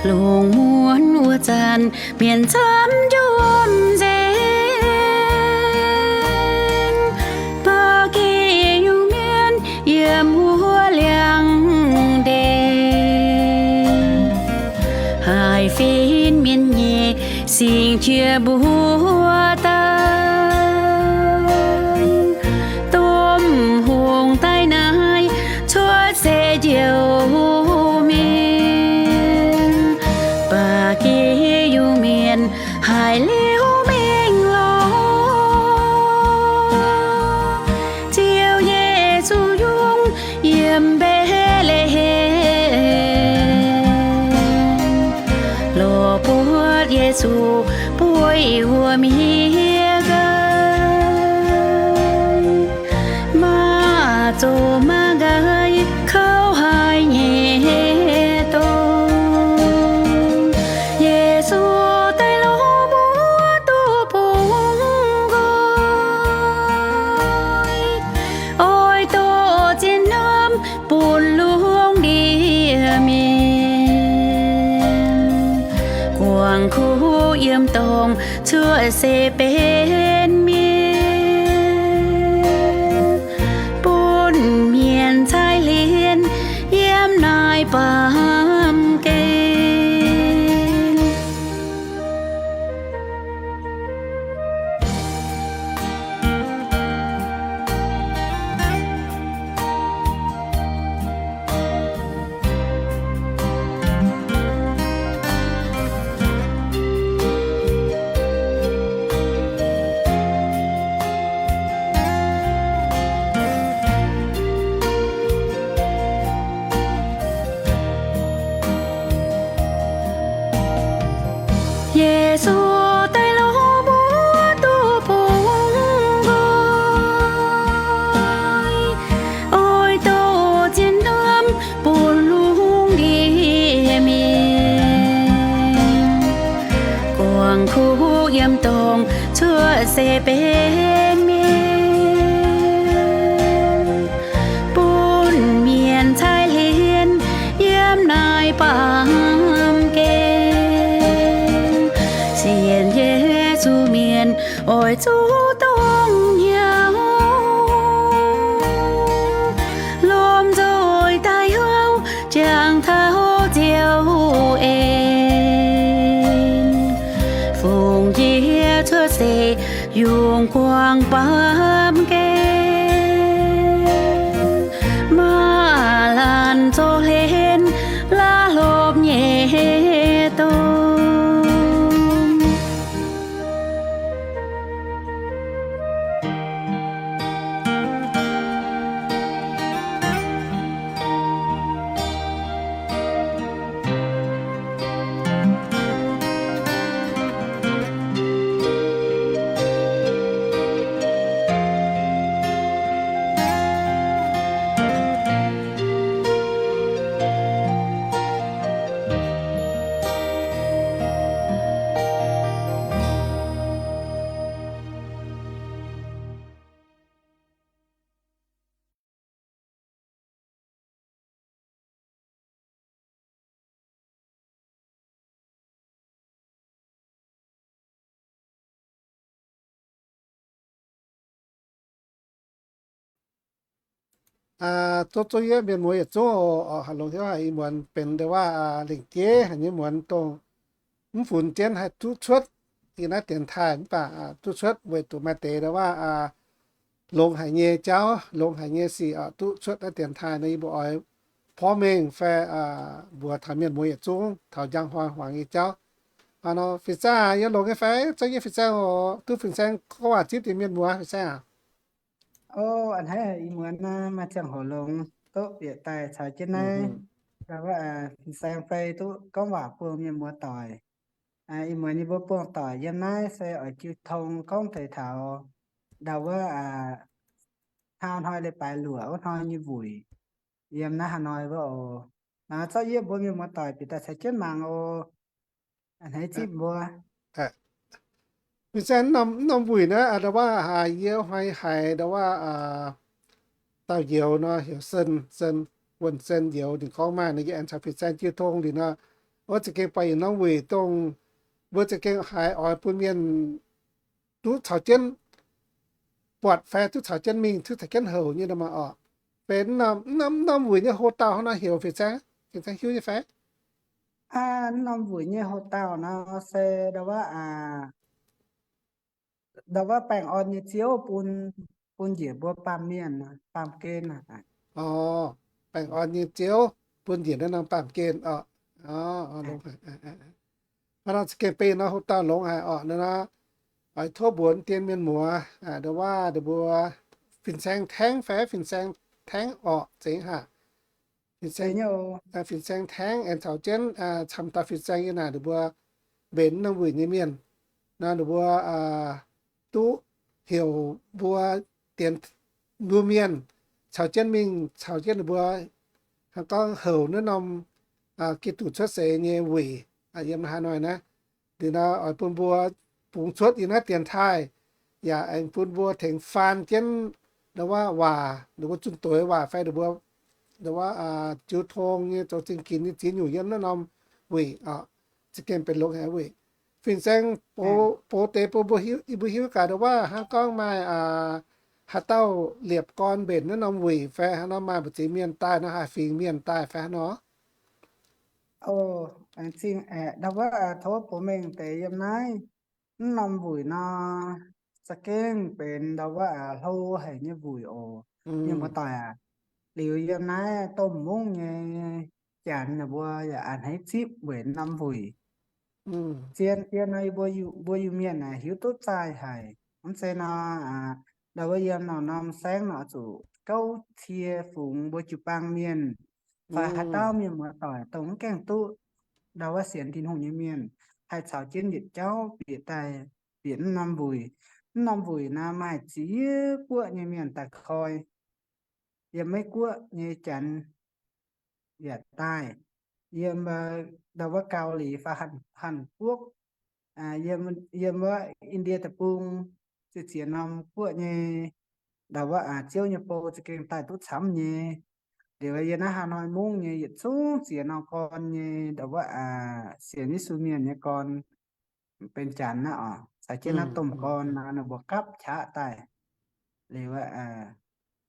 Lungh muonz wuov zanc mienh camv njomv nzengc, ba'gi yungh mienh yiem wuov liangx-ndeic. Haiz fin mienh nyei singx jiex mbuo daaih, domh hungh daaih naaiv cuotv seix njoux mienh, ba'gi yungh mienh haiz liuz mingh lorz Ziouv Yesu yungz yiem Mbetc^le^hem, lorz buatc Yesu bueix wuom hieh nqaai, maaih zoqc maaih nqaai kouv haic nyei domh. Yesu daaih lorz mbuo duqv bungx nqoi, oix doqc zien hnamv bun lungh ndiev mienh, guangc kuv yiem dorngx cuotv seix benx mienh, bun mienh cai hlen yiem naaiv baamh gen. Yesu daaih lorz mbuo duqv bungx nqoi, oix doqc zien hnamv bun lungh ndiev mienh, guangc kuv yiem dorngx cuotv seix benx mienh, bun mienh cai hlen yiem naaiv baamh gen. Sienx Yesu mienh oix zuqc dongh hnyouv, lomh nzoih daaih houv jangx taux Ziouv en, fungx yie cuotv seix yungz guangc baamh gen, maaih laanh zoux hlen laav hlopv nyei domh. Zoux zoux yie mienh muoz yietc zungv oc, longx hnyouv haic ih muonz benx ndau wuov lengc jeiv haic nyei muonz dongh mv funx jienv haih duqv cuotv yie naaiv dienx taaih mv baac duqv cuotv weic zuqc maaih deix ndau wuov longx haic nyei jauv, longx haic nyei sic oc, duqv cuotv naaiv dienx taaih nor yie mbuo oix porv mengh fai mbuox taux mienh muoz yietc zungv taux njang hnoi hmuangx nyei jauv. Aa, nor fin-saeng yie longx nyei fai? Zorqv yie fin-saeng oc, duqv fin-saeng gorngv waac zipv deix mienh muoz fin-saeng aac. O, a'hneiv ih muonz maaih ziangh hoc longx duqv bieqc daaih caux jienv naaiv, fin-saeng fai duqv gorngv waac bun mienh muoz doic. Ih muonz yie mbuo buangh doic yiem naaiv se oix jiu tong gorngv deix taux ndau wuov hnangv hnoi leiz-baaix luoqc wuov hnoi nyei wuic yiem naaiv Hà Nội wuov oc. Naaiv zorqv yie mbuo mienh muoz doic bieqc daaih caux jienv mangc oc. A'hneiv zipv mbuo. Fin-saeng, mv norm wuic naaiv ndau wuov haiz yie hnoi haiz ndau wuov dauh njoux nor heuc Sen, Sen, Wuonh Sen njoux ninh gorngv maaih nor yie aengx caux fin-saeng jiu tong liuz nor, Wuov za'gengh buatc yietc norm wuic dongh mbuo za'gengh haiz oix bun mienh duqv caux jienv buatc fai duqv caux jienv mingh, duqv caux jienv houc nyei nor maah orqc. Fai mv norm, mv norm wuic nyei houx-dauh hnangv nor heuc fin-saeng, fin-saeng hiuv nyei fai? Mv norm wuic nyei houx-dauh nor se ndau wuov, ndau wuov baengh orn nyei ziouv bun, bun njiec mbuo baamh mienh, baamh gen. Orqc, baengh orn nyei ziouv bun njiec naaiv norm baamh gen orqc. Hnangv nor za'gengh benx nor houx-dauh longx haic orqc. Naaiv nor oix tov mbuox dien mienh muoz, ndau wuov ndau mbuo fin-saeng taengv fai fin-saeng taengv orqc, zengx haic. Fin-saeng, fin-saeng taengv aengx caux jienv camv dauh fin-saeng yiem naaic ninh mbuo mbenc norm wuic nyei mienh. Nor ninh mbuo duqv heuc mbuo dienx, mbuo mienh caux jienv mingh, caux jienv ninh mbuo hnangv gorngv houc naaiv norm Giduc cuotv seix nyei wuic yiem haaix nor naaiv. Liuz nor oix bun mbuo bungx cuotv yiem naaiv dienx taaih, yaac aengx bun mbuo tengx faan jienv ndau wuov waac, ninh mbuo zunh doz waac fai ninh mbuo ndau wuov jiu tong nyei zoux zingh ginx nyei ziex nyungc yiem naaiv norm wuic orqc. Za'gengh benx longx haic wuic. Fin-saeng bou deix bun mbuo hiuv, mbuo hiuv gaax ndau wuov hnangv gorngv maaih haaix dauh liepc gorn mbenc naaiv norm wuic fai hnangv nor, maaih mbu'ziex mienh daaih nor, haih fingx mienh daaih fai hnangv nor? Aengx zingh aeqv, ndau wuov tov bun mengh deix yiem naaiv, mv norm wuic nor, za'gengh benx ndau wuov hlo haic nyei wuic oc. Mienh muoz-doic aac, liuz yiem naaiv domh mungv nyei janx ninh mbuo yaac a'hneiv zipv weic norm wuic. Zien dien nor mbuo, mbuo Iu-Mienh aeqv, hiuv duqv zaih haic. Mv zeiz nor, ndau wuov yiem norm-norm saengv nor zuqc gouv cie fungx mbuo jiu-baang mienh fai haaix dauh mienh muoz-doic dongh mv gaengh duqv ndau wuov sienx Tin-Hungh nyei mienh haih caux jienv yietc jauv bieqc daaih bieqc mv norm wuic. Mv norm wuic naaiv maaih ziex guoqv nyei mienh daaih koi. Yiem Meiv Guoqv nyei janx yaac daaih, yiem ndau wuov Gau Liz fai Hàn Quốc, yiem wuov Indie Deic-Bung, ziex ziex norm guoqv nyei, ndau wuov ziouv nyei bou za'gengh daaih duqv camv nyei. Liuz yiem naaiv Hà Nội mungv nyei yietc zungv ziex norm gorn nyei, ndau wuov sienx Yesu mienh nyei gorn, benx janx naaiv oc, caux jienv naaiv domh gorn nor ninh mbuo gapv qaqv daaih. Liuz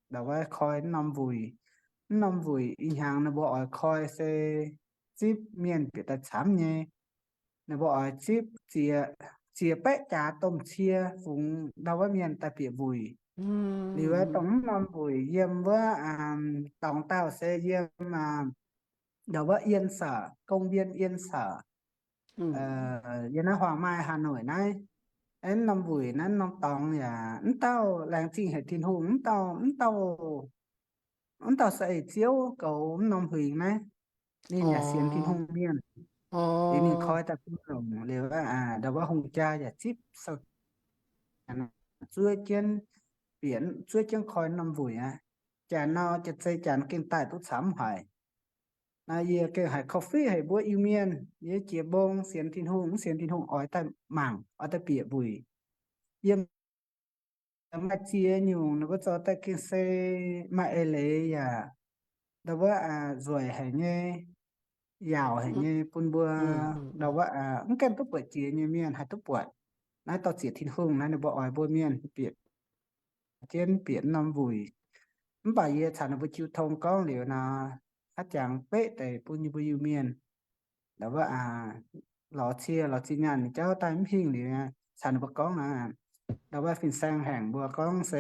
ndau wuov koi mv norm wuic. Mv norm wuic ih hnyangx ninh mbuo oix koi se zipv mienh bieqc daaih camv nyei. Ninh mbuo oix zipv ziex, ziex baeqv jaax domh cie fungx ndau wuov mienh daaih bieqc wuic. Liuz dongh mv norm wuic yiem wuov dorngx dauh se yiem ndau wuov Yên Sở, công viên Yên Sở, yiem naaiv Hoàng Mai, Hà Nội naaiv. Aeqv, mv norm wuic naaiv norm dorngx yaac mv dauh laengz zingh haic Tin-Hungh, mv dauh, mv dauh, mv dauh saeng-eix ziouv goux mv norm huingx naaiv. Ninh yaac sienx Tin-Hungh mienh. Liuz ninh koi daaih bun longc liuz, ndau wuov hungh jaa yaac zipv sou, zuov jienv bieqc, zuov jienv koi norm wuic aqv. Janx nor, janx-zei janx gengh daaih duqv camv haic. Naaiv yie gengh haiz korv-fiqv haic mbuo Iu-Mienh, yie jiex mbong sienx Tin-Hungh, mv sienx Tin-Hungh oix daaih mangc, oix daaih bieqc wuic. Yiem maaih ziex nyungc ninh mbuo zoux daaih gengh se maaih eix leiz yaac ndau wuov nzueic haic nyei, yaauc haic nyei bun mbuo ndau wuov mv gaengh duqv buatc jiex nyei mienh haih duqv buatc. Naaiv dorh ziec Tin-Hungh naaiv ninh mbuo oix mbuo mienh bieqc jienv bieqc norm wuic. Mv baac yie caux ninh mbuo jiu tong gorngv liuz nor, aav jangx beqv deix bun yie mbuo Iu-Mienh ndau wuov lorz cie lorz zinh nyaanh jauv daaih mv hingh liuz, caux ninh mbuo gorngv nor, ndau wuov fin-saeng hengc mbuo gorngv se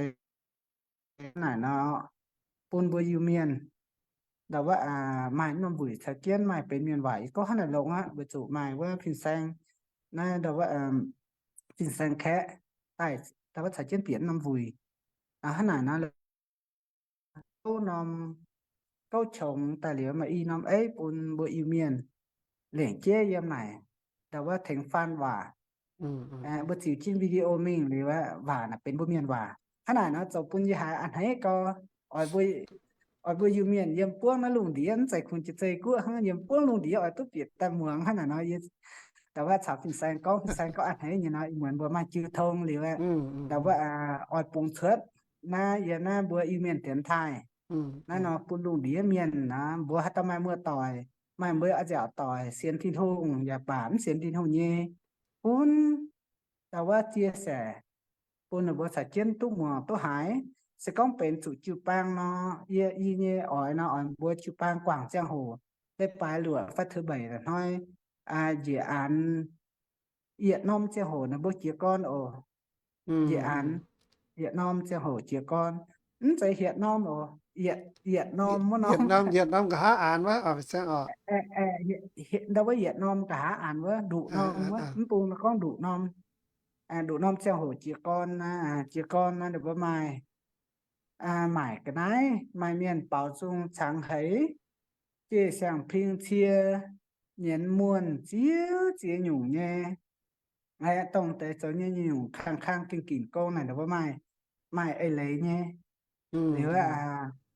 naaic nor, bun mbuo Iu-Mienh ndau wuov maaih norm wuic caux jienv maaih benx mienh waaic. Yie gorngv hnangv naaic longx aqv, weic zuqc maaih wuov fin-saeng naaiv ndau wuov fin-saeng kaeqv daaih ndau wuov caux jienv bieqc norm wuic. Hnangv naaic nor, gouv norm, gouv qongx daaih liuz maaih i norm eiv bun mbuo Iu-Mienh lengc jeiv yiem naaic ndau wuov tengx faan waac. Mbuo ziux jienv video mingh liuz, waac naaic benx mbuo mienh waac. Hnangv naaic nor zoux bun yie haiz a'hneiv gau. Oix mbuo, oix mbuo Iu-Mienh yiem buangv naaiv lungh ndiev, mv zeiz kungx jiex zei guoqv hnangv, yiem buangv lungh ndiev oix duqv bieqc daaih muangx hnangv naaic nor. Yie ndau wuov caux fin-saeng gorngv, fin-saeng gorngv a'hneiv nyei nor, ih muonz mbuo maaih jiu tong liuz, ndau wuov oix bungx cuotv naaiv yiem naaiv mbuo Iu-Mienh dienx taaih. Naaiv nor bun lungh ndiev mienh nor, mbuo haaix dauh maaih muoz-doic, maaih mbuo a'nziaauc doic sienx Tin-Hungh yaac baac mv sienx Tin-Hungh nyei, bun dauh wuov chia sẻ bun ninh mbuo caux jienv duqv muangx duqv haiz. Se gorngv benx zuqc jiu-baang nor, yie i nyei oix nor, oix mbuo jiu-baang guangc ziangh hoc, leiz-baaix luoqc fai thứ bảy hnoi, njiec aanx yietc norm ziangh hoc ninh mbuo jiez gorn oc. Njiec aanx yietc norm ziangh hoc jiez gorn. Mv zeiz hietc norm oc, yietc, yietc norm wuov norm. Yietc norm nqa'haav aanx wuov, ndau wuov yietc norm nqa'haav aanx wuov, nduqc norm wuov, mv bung gorngv nduqc norm. Nduqc norm ziangh hoc jiez gorn, jiez gorn nor ninh mbuo maaih, maaic ga'naaiv, maaih mienh baaux nzung cangx heix, jiex siang-ping cie, nyienz muonh ziex ziex nyungc nyei. Dongh deix zoux nyei nyungc kang-kang ging-ging gong naaic ninh mbuo maaih, maaih eix leiz nyei. Liuz,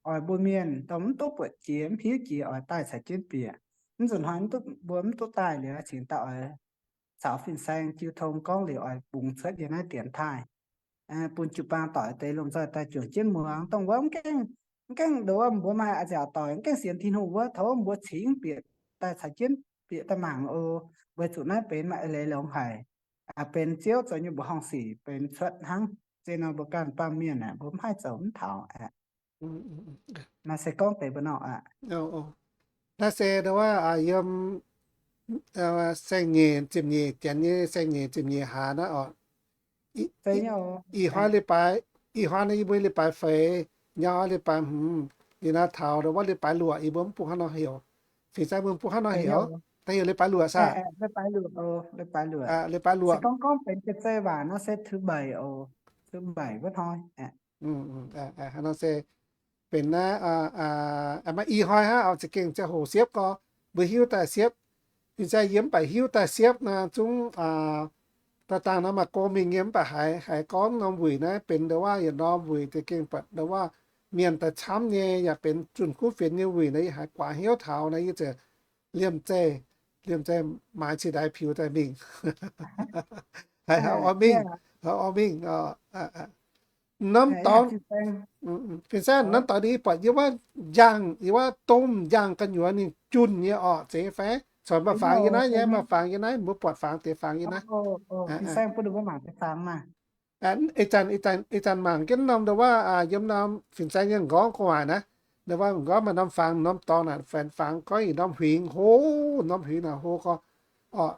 oix mbuo mienh dongh mv duqv buatc jiex, mv hiuv jiex, oix daaih caux jienv bieqc. Mv nzunc hnoi mbuo mv duqv daaih liuz, cingx daaih oix caux fin-saeng jiu tong gorngv liuz oix bungx cuotv yiem naaiv dienx taaih, bun jiu-baang doic deix lomh nzoih daaih juangc jienv muangx. Dongh wuov mv gaengh, mv gaengh nduov mbuo maaih a'nziaauc doic mv gaengh sienx Tin-Hungh wuov, tov mbuo cingx bieqc daaih caux jienv bieqc daaih mangc oc. Weic zuqc naaiv benx maaih eix leiz longx haic, benx Ziouv zoux nyei mbuoqc horngh sic benx cuotv hnangv. Zeiz nor mbuo ganh baamh mienh aeqv, mbuo mv haih zoux mv taux aqv. Naaiv se gorngv deix mbuo nor aqv. Naaiv se ndau wuov yiem saeng-nyeic ziepc nyeic, janx nyei saeng-nyeic ziepc nyeic hlaax naaiv oc. Ih hnoi leiz-baaix, ih hnoi naaiv yie mbuo leiz-baaix feix, nyei leiz-baaix hmz, liuz naaiv taux ndau wuov leiz-baaix luoqc yie mbuo mv bung hnangv nor heuc. Fin-saeng mbuo mv bung hnangv nor heuc, da'heuc leiz-baaix luoqc saah? Leiz-baaix luoqc. Se gorngv gorngv benx jiex zei waac nor se thứ bảy oc, thứ bảy wuov hnoi. Hnangv nor se benx naaiv, maaih ih hnoi hnangv oc, za'gengh ziangh hoc siepv gorx, mbuo hiuv daaih siepv. Fin-saeng yie mv baac hiuv daaih siepv naaiv zungv daaih dangh nor maaih gong mingh nyei, mv baac haiz, haiz gorngv norm wuic naaiv benx ndau wuov yietc norm wuic, za'gengh buatc ndau wuov mienh daaih camv nyei, yaac benx zunh kuv fienx nyei wuic naaiv, yie haiz guaax hnyouv taux naaiv, yie ziouc liemh zeih, liemh zeih maaiz cingx ndaix piux daaih mingh. Haiz, haiz oix mingh, haiz oix mingh. Norm dorngx, fin-saeng, norm dorngx ninh buatc yiem wuov njang, yiem wuov domh njang gu'nyuoz ninh junh nyei orqc, zeiz fai? Corc maaih fangx yiem naaiv nyei, maaih fangx yiem naaiv, mbuo buatc fangx deix fangx yiem naaiv. Ih zanc, ih zanc mangc jienv norm ndau wuov, yiem norm fin-saeng nyei m'nqorngv gu'nguaaic naaiv, ndau wuov m'nqorngv maaih norm fangx, norm dorngx naaic, fangx goiv yietc norm huingx hlo, norm huingx naaic hlo gorx. Orqc,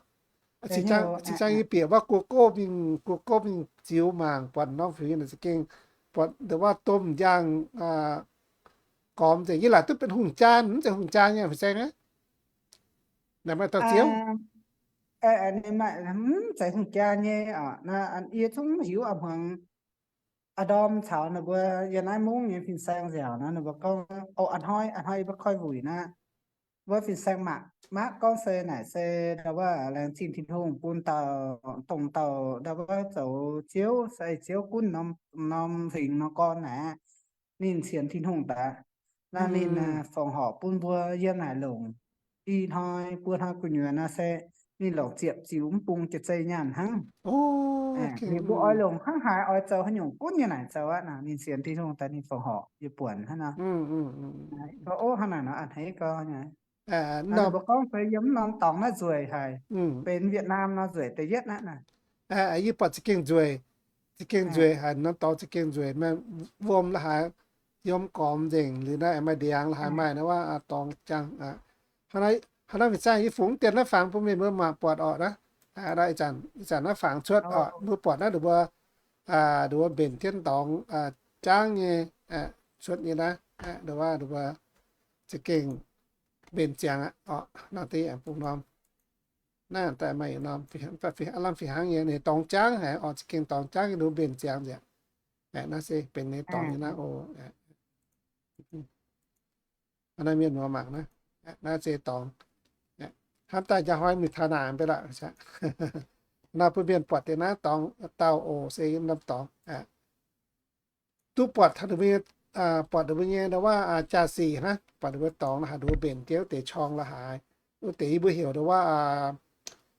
cingx ziangh yie bieqc wuov gu'gov mingh, gu'gov mingh ziux mangc buatc norm huingx naaic za'gengh buatc ndau wuov domh njang gormx nzengc. Yie laaic duqv benx hungh jaan, mv zeiz hungh jaan nyei fin-saeng aqv. Naaic maaih dauh Ziouv. Mv zeiz hungh jaan nyei oc. Yie zungv hiuv a'hmuangx a'ndorm caux ninh mbuo yiem naaiv mungv nyei fin-saeng nziaauc nor, ninh mbuo gorngv, o, a'hnoi, a'hnoi yie mbuo koi wuic naaiv, wuov fin-saeng mangc, mangc gorngv se naaic se ndau wuov laengz zingh Tin-Hungh bun dauh, dongh dauh ndau wuov zoux ziouv, se ziouv gunv norm, norm huingx nor gorn naaic, ninh sienx Tin-Hungh daaih. Naaiv ninh fongc horc bun mbuo yiem naaic longc i hnoi buo hnoi gu'nyuoz nor se ninh longc ziepc ziux mv bung jiex zei nyaanh hnangv. Ninh mbuo oix longc hnangv haaix, oix zoux haaix nyungc gunv nyei naaic zoux aqv. Naaic ninh sienx Tin-Hungh daaih ninh fongc horc yie buonc hnangv nor. Ov, hnangv naaic nor a'hneiv gorx. Ninh mbuo gorngv se yiem mv norm dorngx naaiv nzueic haic, benx Việt Nam nor nzueic da'yietv aqv. Yie buatc za'gengh nzueic, za'gengh nzueic haic, norm dorngx za'gengh nzueic, maaih wuom la'haaix, yiem gormx nzengc liuz naaiv maaih ndiangx la'haaix maaih naaiv wuov dorngx jangx. Hnangv naaiv fin-saeng yie fungx dien naaiv fangx bun mienh mbuo mangc buatc orqc naaiv. Ih zanc naaiv fangx cuotv orqc, mbuo buatc naaiv ninh mbuo, ninh mbuo mbenc jienv dorngx jangv nyei, cuotv nyei naaiv, ninh mbuo za'gengh mbenc ziangx aqv orqc. Naaiv deix bung norm, naaiv daaih maaih norm lamh fih hnangv nyei, ninh dorngx jangv haic orqc, za'gengh dorngx jangv nyei, ninh mbuo mbenc ziangx nzengc. Naaiv se benx ninh dorngx nyei naaiv oc. Naaiv mienh muoz mangc naaiv, naaiv se dorngx. Hnamv daaih njang hnoi mingh taux naaic mv bei lorqc. Naaiv bun mienh buatc deix naaiv dorngx dauh oc, se norm dorngx. Duqv buatc taux ninh mbuo nyei, buatc ninh mbuo nyei ndau wuov jaa-sic hnangv, buatc ninh mbuo dorngx la'haaix, ninh mbuo mbenc jienv wuov deix qorng la'haaix, wuov deix yie mbuo heuc ndau wuov,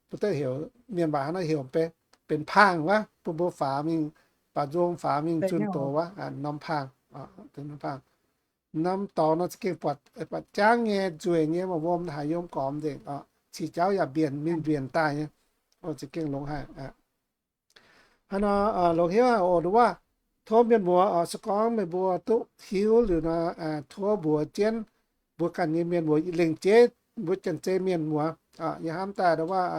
mbuo duqv heuc mienh waac hnangv nor heuc benx paangh wuov, bun mbuo faaux mingh, baaux nzung faaux mingh zunh doz wuov, norm paangh, norm paangh. norm dorngx nor za'gengh buatc, buatc jangv nyei, nzueic nyei, maaih wuom haaix yiem gormx nzengc oc. Cih jauv yaac mbienc, mingh mbienc daaih nyei. Za'gengh longx haic. Hnangv nor, longx hnyouv haic oc. Nduov waac, tov mienh muoz oc, se gorngv meih mbuo duqv hiuv liuz nor, tov mbuox jienv mbuo ganh nyei mienh muoz, lengc jeiv mbuo Janx-Zei mienh muoz. Yie hnamv daaih nduov waac,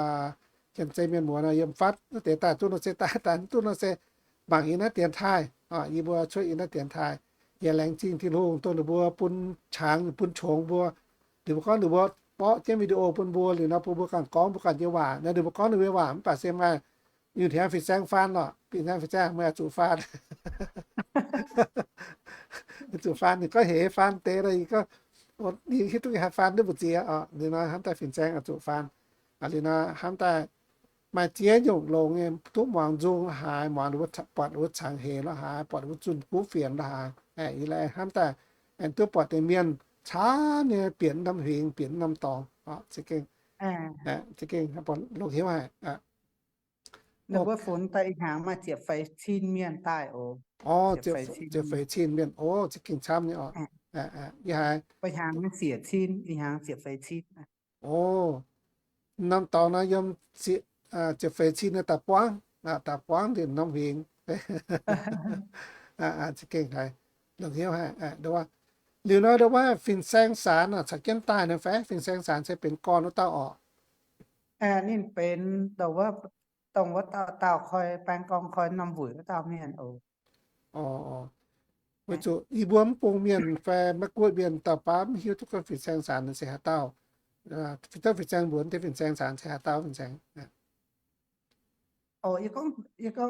Janx-Zei mienh muoz nor yiem fatv naaiv deix daaih duqv nor se daaih, daaih duqv nor se mangc yie naaiv dienx taaih. Yie mbuo cuotv yie naaiv dienx taaih, yie laengz zingh Tin-Hungh dongh ninh mbuo bun qangx bun qongx mbuo. Ninh mbuo gorngv ninh mbuo borqv jienv video bun mbuo liuz nor, bun mbuo ganh gorngv mbuo ganh nyei waac nor, ninh mbuo gorngv ninh mbuo nyei waac mv baac se maaih, yie hnamv fin-saeng faan lorqc, fin-saeng, fin-saeng meih oix zuqc faan. Zuqc faan, ninh gorngv heix faan deix nor, yie gorngv, yie hiuv duqv yie haih faan duqv mbu'ziex oc. Liuz nor hnamv daaih fin-saeng oix zuqc faan. Liuz nor hnamv daaih maaih ziex nyungc longx nyei, duqv muangx nzung haaix, muangx ninh mbuo buatc wuov cangx heix lo haaix, buatc wuov zunh kuv fienx lo haaix, yie hnamv daaih aengx duqv buatc deix mienh camv nyei bieqc norm huingx, bieqc norm dorngx. Za'gengh, za'gengh longx hnyouv haic. Ninh mbuo funx daaih ih hnyangx maaih ziepc feix cin mienh daaih oc. Ziepc feix cin mienh oc, za'gengh camv nyei oc. Ih hnyangx siec cin, ih hnyangx ziepc feix cin. Oc, norm dorngx nor yiem ziepc feix cin daaih buangv, daaih buangv ndin norm huingx. Za'gengh haiz longx hnyouv haic. Liuz nor nduov waac fin-saeng Saanx caux jienv daaih nor fai? Fin-saeng Saanx se benx gorn wuov dauh oc. Ninh benx dongh wuov dauh, dauh koi baeng gorng koi norm wuic wuov dauh mienh oc. Weic zuqc yie mbuo mv bung mienh fai Meiv Guoqv mienh dauh baav mv hiuv duqv gorngv fin-saeng Saanx se haaix dauh. Fin-saeng, fin-saeng mbuox deix fin-saeng Saanx se haaix dauh fin-saeng. Oc, yie gorngv,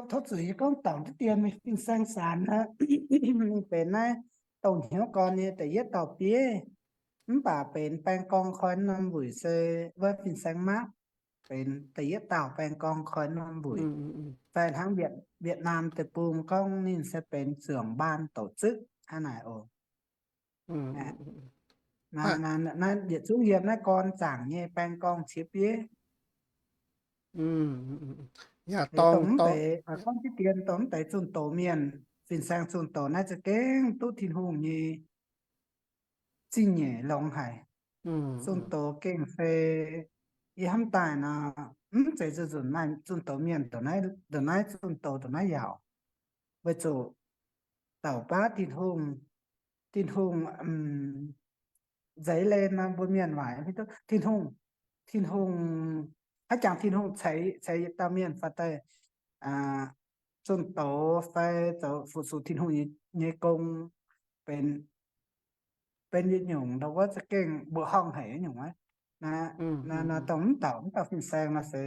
tov zuqc yie gorngv dorngc diqv dien, fin-saeng Saanx naaiv, ninh benx naaiv dongh hnyouv gorn nyei da'yietv dauh bieiv, mv baac benx baeng gorng koi norm wuic se wuov fin-saeng Mapv, benx da'yietv dauh baeng gorng koi norm wuic. Fai hnangv Việt Nam deic-bung gorngv ninh se benx trưởng ban tổ chức hnangv naaic oc. Naaiv yietc zungv yiem naaiv gorn zaangc nyei baeng gorngv qiex bieiv. Yaac dongh mv deix, gorngv diqv dien dongh mv deix zunh doz mienh, fin-saeng zunh doz naaiv za'gengh duqv Tin-Hungh nyei zingh nyeic longx haic. Zunh doz gengh se yie hnamv daaih nor, mv zeiz zuqc nzunc maaih zunh doz mienh ndongc naaiv, ndongc naaiv zunh doz ndongc naaiv yaauc. Weic zuqc dauh baav Tin-Hungh, Tin-Hungh nzeix lenh nor mbuo mienh waaic hiuv duqv Tin-Hungh, Tin-Hungh, haaix jangx Tin-Hungh ceix, ceix yietc dauh mienh fai daaih zunh doz fai zoux fu-sux Tin-Hungh nyei gong, benx, benx yietc nyungc ndau wuov za'gengh mbuoqc horngh haic nyungc aqv. Naaiv, naaiv dongh mv dauh, mv dauh fin-saeng nor se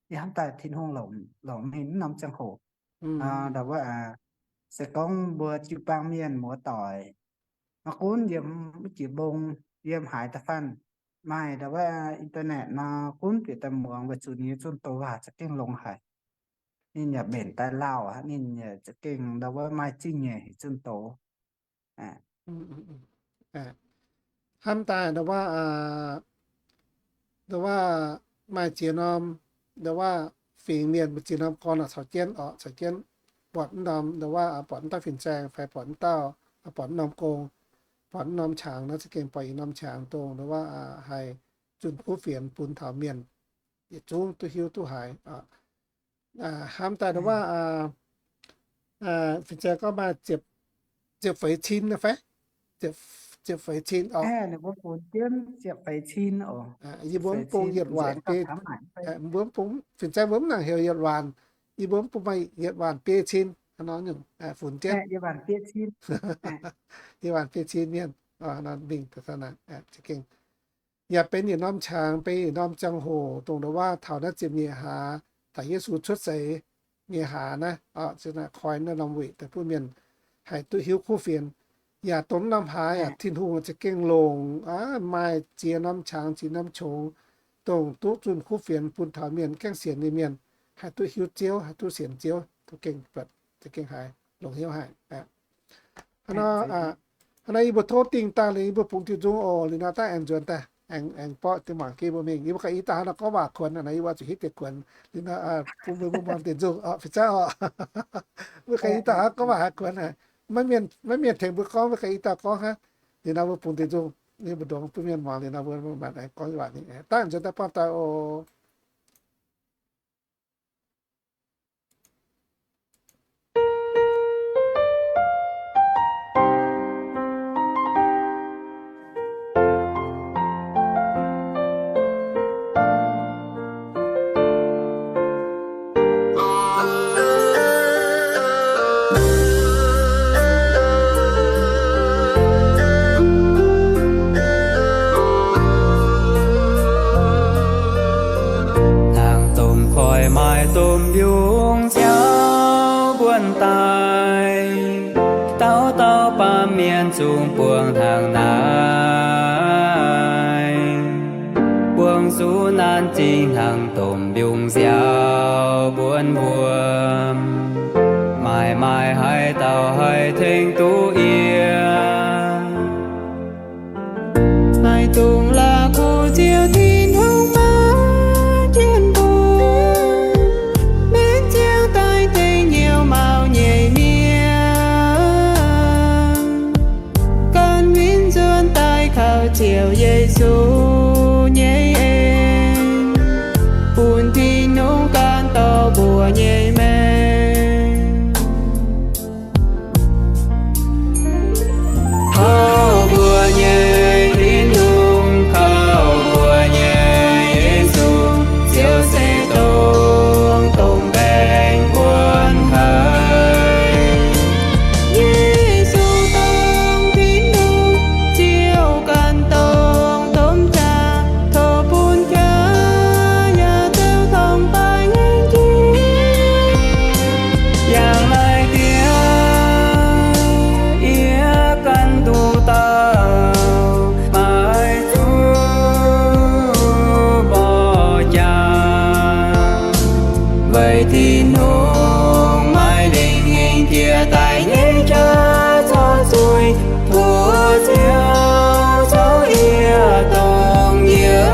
yie hnamv daaih Tin-Hungh longc ninh mv norm ziangh hoc. Ndau wuov se gorngv mbuo jiu-baang mienh muoz-doic maiv gunv yiem wuov jiex mbong, yiem haaix da'faanh maaih ndau wuov internet nor, gunv bieqc daaih muangx weic zuqc ninh nyei zunh doz waac za'gengh longx haic. Ninh yaac mbenc daaih lauh aqv, ninh yaac za'gengh ndau wuov maaih zingh nyeic zunh doz. Hnamv daaih ndau wuov, ndau wuov maaih ziex norm, ndau wuov fingx mienh, maaih ziex norm gorn caux jienv oc, caux jienv buatc mv norm, ndau wuov buatc mv dauh fin-saeng fai buatc mv dauh, buatc mv norm gong, buatc mv norm qangx nor, za'gengh buatc yietc norm qangx dongh ndau wuov haih zunh kuv fienx bun taux mienh yietc zungv duqv hiuv duqv haiz. Hnamv daaih ndau wuov fin-saeng gorngv maaih ziepc feix cin fai? Ziepc feix cin oc. Yie mbuo mv bung yietc waanc biei, mbuo mv bung, fin-saeng mbuo mv nangc heuc yietc waanc. Yie mbuo mv bung maaih yietc waanc biei cin, funx jienv yietc waanc biei cin mienh. Mingh za'gengh yaac benx yietc norm qangx, benx yietc norm ziangh hoc dongh ndau wuov taux naaiv ziepc nyeic hlaax, taux Yesu cuotv seix nyei hlaax naaiv, koi naaiv norm wuic daaih bun mienh haih duqv hiuv kuv fienx. Yaac dongh norm hlaax yaac Tin-Hungh za'gengh longc maaih ziex norm qangx ziex norm qongx, dongh duqv zunh kuv fienx bun taux mienh gaengh sienx nyei mienh haih duqv hiuv Ziouv, haih duqv sienx Ziouv, za'gengh haiz longx hnyouv haic. Hnangv naaiv, hnangv naaiv yie mbuo tov dingh daaih liuz yie mbuo bungx diuh nzung oc. Liuz nor daaih aengx nzuonx daaih, aengx, aengx borqv deix mangc gaax mbuo mingh. Yie mbuo ganh i dauh hnangv nor gorngv waac kuonx naaic, yie mbuo zuqc hitv deix kuonx. Liuz nor bun mbuo mbuo muangx deix nzung oc, fin-saeng oc. Mbuo ganh i dauh hnangv gorngv waac haaix kuonx naaic, maiv mienh, maiv mienh tengx mbuo gorngv, mbuo ganh i dauh gorngv hnangv. Liuz nor mbuo bungx deix nzung, ninh mbu'ndongx bun mienh muangx, liuz nor mbuo maanc aengx gorngv waac ninh. Daaih nzuonx daaih buangh daaih oc. Hnangv domh koiv maaih domh mbiungc nziaaux mbuonx daaih, dauh dauh baamh mienh zungv buangh hnangv naaiv. Buangh zuqc naanc zingh hnangv domh mbiungc nziaaux mbuonx wuom, maaih maaih haaix dauh haih tengx duqv yie? Maaih dongh la'kuqv ziouc Tin-Hungh maiv jienv mbuo, mbenc ziangx daaih tengx hnyouv maux nyei mienh, gan win nzuonx daaih kaux ziouc Yesu nyei en, bun Tin-Hungh gan dorh mbuo nyei maengc. Kaux mbuo nyei Tin-Hungh, kaux mbuo nyei Yesu, ziouc se dongh domh baeng buonc haic. Yesu dongh Tin-Hungh, ziouc ganh dongh domh qaqv, tov bun qaqv yaac zoux torngv-baaix ngaengc jiex. Yangh laih diex yie ganh nduqc dauh maiv zuqc mborqv jaax, weic Tin-Hungh maiv lingh hingh jiex daaih nyei jauv corc zuiz, tov Ziouv zouv yie dongh yie.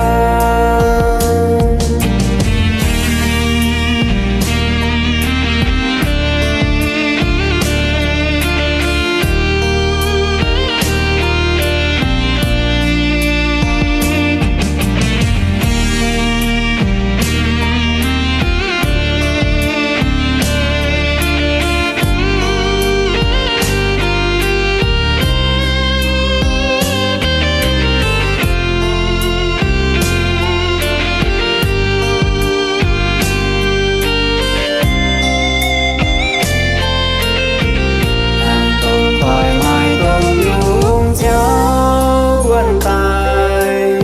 Hnangv domh koiv maaih domh mbiungc nziaaux mbuonx daaih,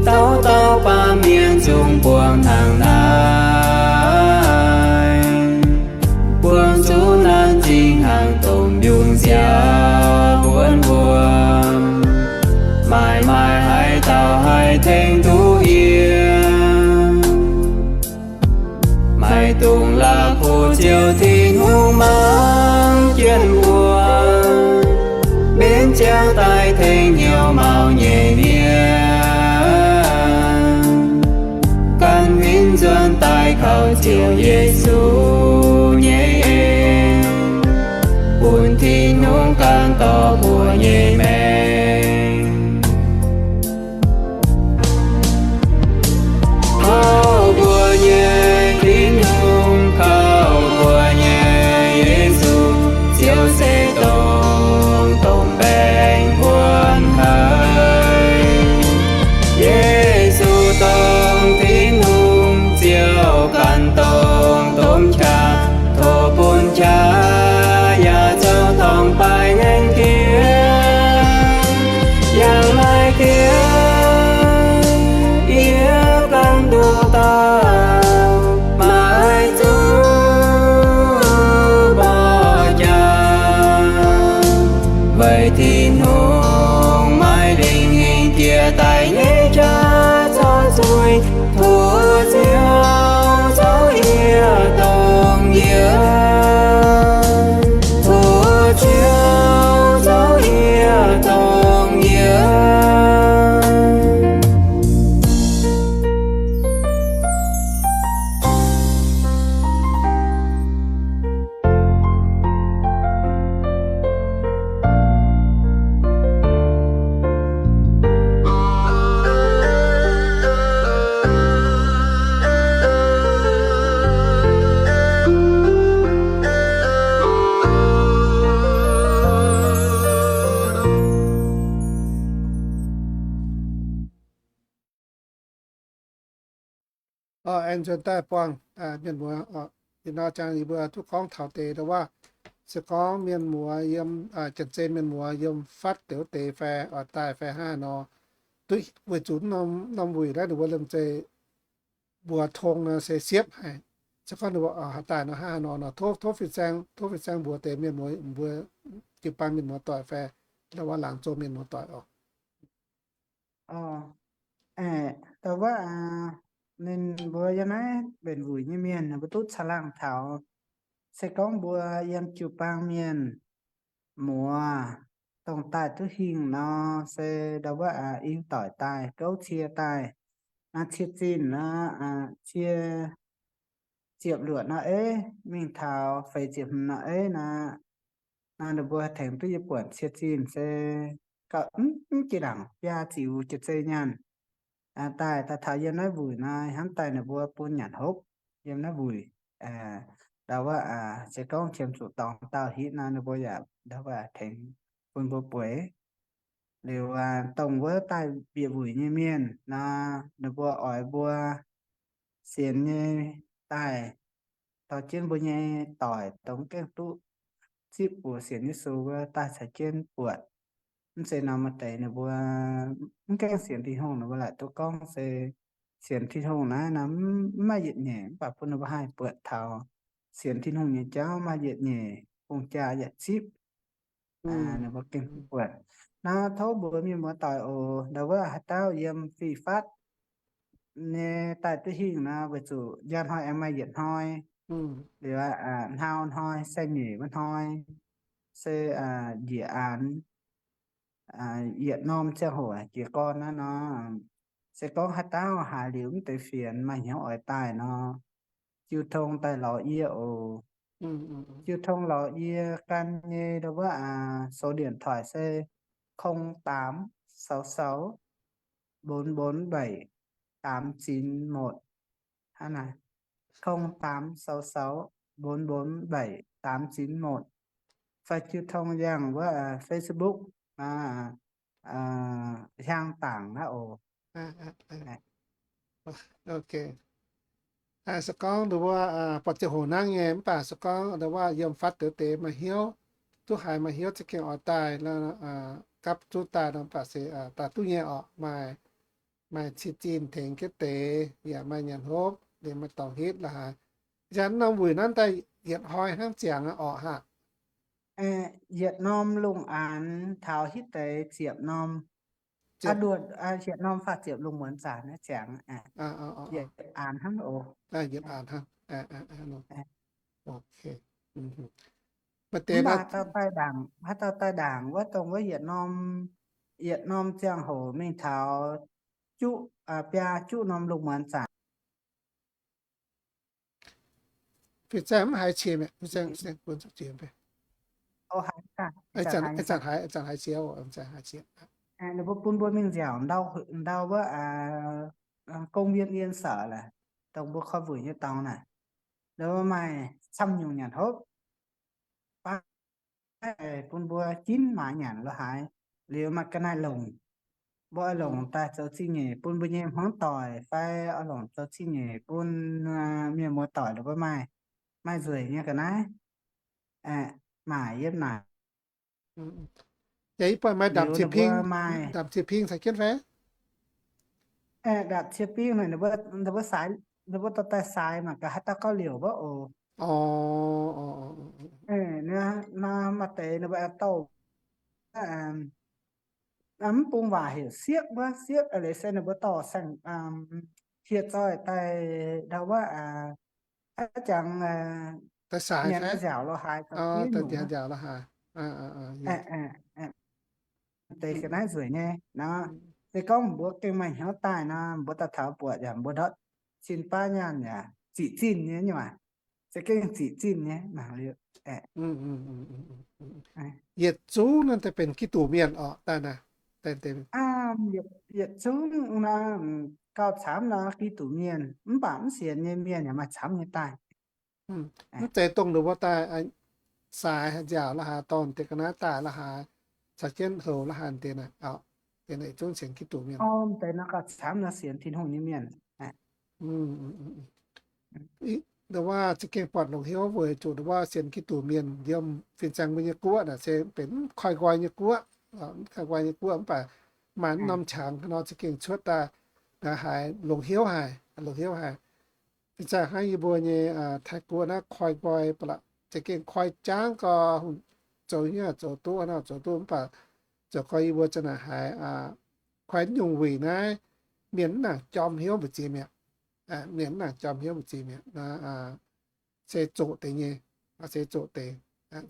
dauh dauh baamh mienh zungv buangh hnangv naaiv. Buangh zuqc naanc zingh hnangv domh mbiungc nziaaux mbuonx wuom, maaih maaih haaix dauh haih tengx duqv yie? Maaih dongh la'kuqv ziouc Tin-Hungh mangc jienv mbuo, mbenc ziangx daaih tengx hnyouv maux nyei mienh, gan win nzuonx daaih kaux ziouc Yesu nyei en, bun Tin-Hungh gan dorh mbuo nyei maengc. Kaux mbuo nyei Tin-Hungh, kaux mbuo nyei Yesu, ziouc se dongh domh baeng buonc haic. Yesu dongh Tin-Hungh, ziouc ganh dongh domh qaqv, tov bun qaqv yaac zoux torngv-baaix ngaengc jiex. Yangh laih diex yie ganh nduqc dauh maiv zuqc mborqv jaax, weic Tin-Hungh maiv lingh hingh jiex daaih nyei jauv corc zuiz. Tov Ziouv zouv yie dongh yie. Tov Ziouv zouv yie dongh yie. Aengx nzuonx daaih buangh mienh muoz, ih nor ziangh yie mbuo duqv gorngv taux deix ndau wuov, se gorngv mienh muoz yiem, janx-zei mienh muoz yiem fatv deix wuov deix fai oix daaih fai hnangv haaix nor, duqv weic zuqc norm wuic naaiv ninh mbuo liemh zeih mbuox tong nor se siepv haic. Se gorngv ninh mbuo oix daaih nor hnangv haaix nor nor, tov, tov fin-saeng, tov fin-saeng mbuox deix mienh muoz, mbuo jiu-baang mienh muoz doic fai ndau wuov laangz zong mienh muoz doic oc. Ndau wuov, ninh mbuo yiem naaiv mbenc wuic nyei mienh ninh mbuo duqv caangh laangh taux, se gorngv mbuo yiem jiu-baang mienh muoz dongh daaih duqv hingh nor, se ndau wuov ing doic daaih, gouv cie daaih, naaiv cie zinh nor, cie ziepc luoqc nor eiv mingh taux feix ziepc hmz nor eiv nor, nor ninh mbuo tengx duqv yie buonc cie zinh se gauh mv jiex ndaangc biaa ziux jiex zei nyaanh daaih, daaih taux yiem naaiv wuic nor, hnamv daaih ninh mbuo bun nyanc hopv yiem naaiv wuic. Ndau wuov, se gorngv qiemx zuqc dorngx dauh hitv nor, ninh mbuo yaac ndau wuov tengx bun mbuo bueix. Liuz dongh wuov daaih bieqc wuic nyei mienh nor, ninh mbuo oix mbuo sienx nyei daaih dorh jienv mbuo nyei doic dongh mv gaengh duqv zipv buoz sienx Yesu wuov daaih caux jienv buatc. Mv zeiz nor maaih deix ninh mbuo mv gaengh sienx Tin-Hungh, ninh mbuo laaic duqv gorngv se sienx Tin-Hungh naaiv nor mv maaih yietc nyeic, mv baac bun ninh mbuo haih buatc taux sienx Tin-Hungh nyei jauv maaih yietc nyeic, hungh jaa yaac zipv. Ninh mbuo gengh duqv buatc. Naaiv tov mbuox mienh muoz doic oc, ndau wuov haaix dauh yiem fih fatv nyei daaih duqv hingh nor, weic zuqc njang hnoi aengx maaih yietc hnoi, liuz hnau hnoi, sai-nyeic wuov hnoi, se njiec aanx yietc norm ziangh hoc jiez gorn naaiv nor, se gorngv haaix dauh haiz liuz mv deix fienx maaih hnyouv oix daaih nor, jiu tong daaih lorz yie oc. Jiu tong lorz yie gan nyei ndau wuov số điện thoại se không tám sáu sáu bốn bốn bảy tám chín một. Hnangv naaiv, không tám sáu sáu bốn bốn bảy tám chín một. Fai jiu tong yangh wuov Facebook, Hiang Dangc naaiv oc. Se gorngv ndau wuov buatc ziangh hoc hnangv nyei, mv baac se gorngv ndau wuov yiem fatv deix deix maaih hnyouv, duqv haiz maaih hnyouv za'gengh oix daaih, gapv zunv daaih nor, mv baac se daaih duqv nyei orqc. Maaih, maaih cie zinh tengx jienv deix, yaac maaih nyanc hopv, liemh maaih dorngx hitv la'haaix. Yaac norm wuic naaiv daaih yietc hnoi hnangv ziangx orqc haah? Yietc norm lungh aanx taux hitv deix ziepc norm. Nduoh, yietc norm faah ziepc lungh muonz zanc naaiv ziangx. Yietc aanx hnangv oc. Yietc aanx hnangv. Mv baac dauh daaih ndaangc, haaix dauh daaih ndaangc wuov dongh wuov yietc norm, yietc norm ziangh hoc mingh taux juqv, biaa juqv norm lungh muonz zanc. Fih zaih mv haiz qiex mi'aqv. Ih zanc haiz qiex, ih zanc haiz qiex. Ninh mbuo bun mbuo mingh nziaauc ndau, ndau wuov công viên Yên Sở laaix, dongh mbuo koi mbuic nyei dorngx naaic, ninh mbuo maaih camv nyungc nyanc hopv. Bun mbuo ginv maaiz nyanc la'haaix, liuz maaih ga'naaiv longc. Mbuo oix longc daaih zoux zingh nyeic bun mbuo nyei hmuangv doic fai oix longc zoux zingh nyeic bun mienh muoz doic, ninh mbuo maaih, maaih nzueic nyei ga'naaiv maaic yiem naaic. Yaac ih buatc maaih ndapc cie ping, ndapc cie ping caux jienv fai? Ndapc cie ping naaic, ninh mbuo, ninh mbuo dorh daaih saaix mangc gaax haaix dauh gauh liouc wuov oc. Maaih deix ninh mbuo aengx douh mv bung waac heuc siepv wuov, siepv leiz se ninh mbuo dorh saeng hieh zoih daaih ndau wuov, aav jangx nyanc nziaauc lo haaix, deix ga'naaiv nzueic nyei nor. Se gorngv mbuo gengh maaih hnyouv daaih nor, mbuo daaih taux buatc yaac mbuo ndortv cin baav nyaanh yaac ziqc zinh nyei nyuac, se gengh ziqc zinh nyei mangc liuz. Yietc zungv naaiv daaih benx Giduc mienh orqc daaih naaiv. Yietc zungv nor, gauh camv nor Giduc mienh, mv baac mv sienx nyei mienh yaac maaih camv nyei daaih. Mv zeiz dongh ninh mbuo daaih saaix nziaauc la'haaix, dorh deix ga'naaiv daaih la'haaix, caux jienv houc la'haaix deix naaic, deix naaic zungv sienx Giduc mienh. Deix nor gauh camv nor sienx Tin-Hungh nyei mienh. Nduov waac za'gengh buatc longc hnyouv weic zuqc nduov waac sienx Giduc mienh yiem fin-saeng mbuo nyei guoqv naaic se benx mv koi nqoi nyei guoqv, mv koi nqoi nyei guoqv mv baac maaih norm qangx nor za'gengh cuotv daaih naaic haiz longc hnyouv haic, longc hnyouv haic. Fin-saeng hnangv yie mbuo nyei Taiv guoqv naaiv koi nqoi ba'laqc, za'gengh koi jangv gau, zoux hnyouv zoux duqv nor zoux duqv mv baac zoux gau yie mbuo za'naaic haiz koi nyungc wuic naaiv mienh mv nangc jorm hnyouv mbu'ziex mi'aqv. Mienh mv nangc jorm hnyouv mbu'ziex mi'aqv. Se zoqc deix nyei, se zoqc deix.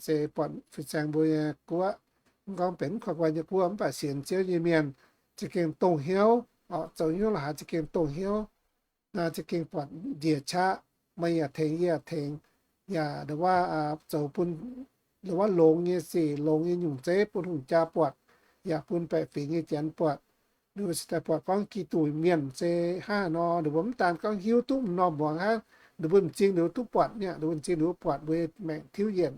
Se buatc fin-saeng mbuo nyei guoqv, mv gorngv benx mv koi nqoi nyei guoqv mv baac sienx Ziouv nyei mienh za'gengh dongh hnyouv, zoux hnyouv la'haaix za'gengh dongh hnyouv. Naaiv za'gengh buatc njiec qaqv, meih yaac tengx, yie yaac tengx, yaac nduov waac zoux bun nduov waac longx nyei sic, longx nyei nyungc zeiv bun hungh jaa buatc, yaac bun baeqc fingx nyei janx buatc. Nduov se daaih buatc gorngv Giduc mienh se hnangv haaix nor, nduov mbuo mv daan gorngv hiuv duqv m'normh muangx hnangv, nduov mbuo m'zing nduov duqv buatc mi'aqv, nduov mbuo m'zing nduov buatc, mbuo nyei maengc tiuv yienc,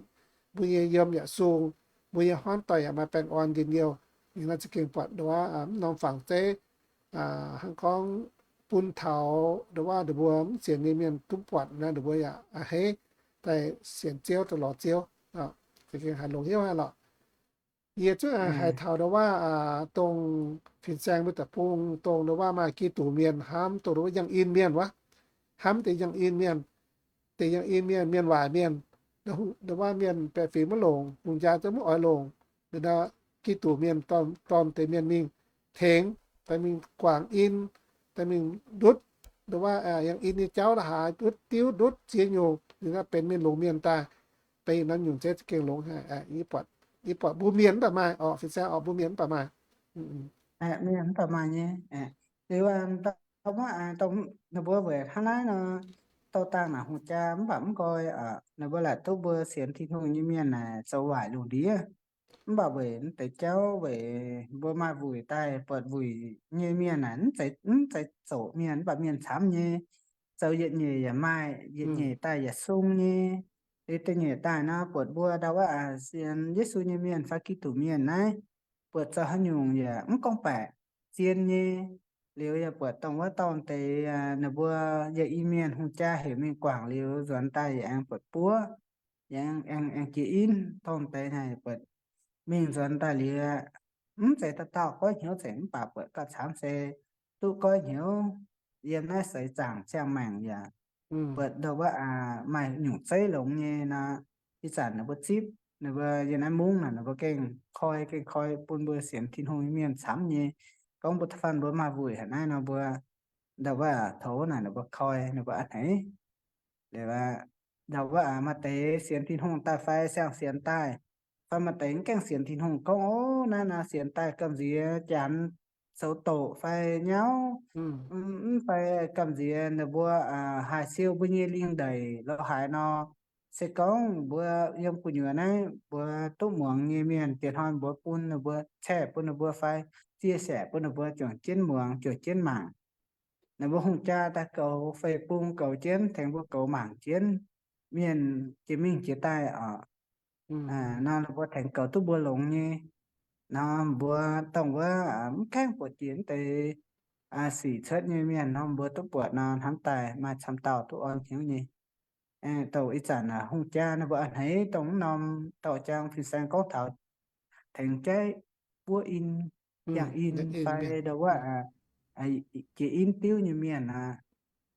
mbuo nyei yiem yaac sung, mbuo nyei horngh doic yaac maaih baengh orn njien-youh. Ninh naaiv za'gengh buatc nduov m'normh fangx zeiv, hnangv gorngv bun taux nduov waac nduov mbuo mv sienx nyei mienh duqv buatc naaiv, nduov mbuo yaac a'hneiv daaih sienx Ziouv, daaih lorz Ziouv, za'gengh haiz longc hnyouv haic lorqc. Yie zungv haiz taux nduov waac dongh fin-saeng mbuo deic-bung, dongh nduov waac maaih Giduc mienh hnamv, dongh nduov waac yangh in mienh wuov, hnamv deix yangh in mienh, deix yangh in mienh, mienh waaic mienh, nduov waac mienh baeqc fingx maiv longc, hungh jaa zungv maiv oix longc, nduov Giduc mienh dorh deix mienh mingh tengx, daaih mingh guangc in, daaih mingh ndutv nduov waac yangh in nyei jauv la'haaix, ndutv diuv ndutv ziex nyungc, ninh naaiv benx mienh longx mienh daaih, benx norm nyungc zeiv za'gengh longx haic. Yie buatc mbuo mienh mv baac maaih orqc, fin-saeng orqc, mbuo mienh mv baac maaih. Mienh mv baac maaih nyei. Liuz, ninh mbuo weic hnangv naaiv nor, dorh dangh naaic hungh jaa mv baac mv nqoi, ninh mbuo laaic duqv mbuo sienx Tin-Hungh nyei mienh naaic zoux waaic lungh ndiev. Mv baac weic deix jauv weic mbuo maaih wuic daaih, buatc wuic nyei mienh naaic mv zeiz zoqc mienh, mv baac mienh camv nyei. Zoux yietc nyeic yaac maaih, yietc nyeic daaih yaac sung nyei. Liuz da'nyeic daaih nor, buatc mbuo ndau wuov sienx Yesu nyei mienh fai Giduc mienh naaiv, buatc zoux haaix nyungc yaac mv gorngv-baeqc, zien nyei. Liuz yaac buatc dongh wuov dorh deix ninh mbuo yaac i mienh hungh jaa heuc mingh guangc liuz nzuonx daaih yaac aengx buatc buov, yaac aengx jiex in. Dorh deix naaic buatc mingh nzuonx daaih liuz, mv zeiz dauh dauh goiv hnyouv nzengc mv baac buatc gauh camv se duqv goiv hnyouv yiem naaiv seix zaangc ziangh maengc yaac buatc ndau wuov maaih nyungc zeiv longx nyei nor, ih zanc ninh mbuo zipv, ninh mbuo yiem naaiv mungv naaic ninh mbuo gengh koi, gengh koi bun mbuo sienx Tin-Hungh nyei mienh camv nyei. Gorngv mbuo da'faanh mbuo maaih wuic haic naaiv nor, mbuo ndau wuov tov naaic ninh mbuo koi, ninh mbuo a'hneiv. Liuz ndau wuov maaih deix sienx Tin-Hungh daaih fai siang-sienx daaih, fai maaih deix mv gaengh sienx Tin-Hungh gorngv, ov, naaiv nor sienx daaih gamh nziex janx zoux doqc fai nyauv, mv fai gamh nziex ninh mbuo haih siou mbuo nyei lingh ndeic lo haaix nor. Se gorngv mbuo yiem gu'nyuoz naaiv mbuo duqv muangx nyei mienh, diex hnoi mbuo bun ninh mbuo, caeqv bun ninh mbuo fai chia sẻ bun ninh mbuo juangc jienv muangx, juangc jienv mangc. Ninh mbuo hungh jaa daaih goux Facebook goux jienv, tengx mbuo goux mangc jienv mienh jiex mingh jiex daaih oc. Nor ninh mbuo tengx goux duqv mbuo longx nyei. Nor mbuo dongh wuov mv gaengh buatc jiex deix sic cuotv nyei mienh nor, mbuo duqv buatc nor, hnamv daaih maaih camv dauh duqv orn hnyouv nyei. Dongh ih zanc hungh jaa ninh mbuo a'hneiv dongh mv norm dorh jangx fin-saeng gorngv taux tengx jaiv buov in, yangh in fai ndau wuov jiex in diuv nyei mienh aqv.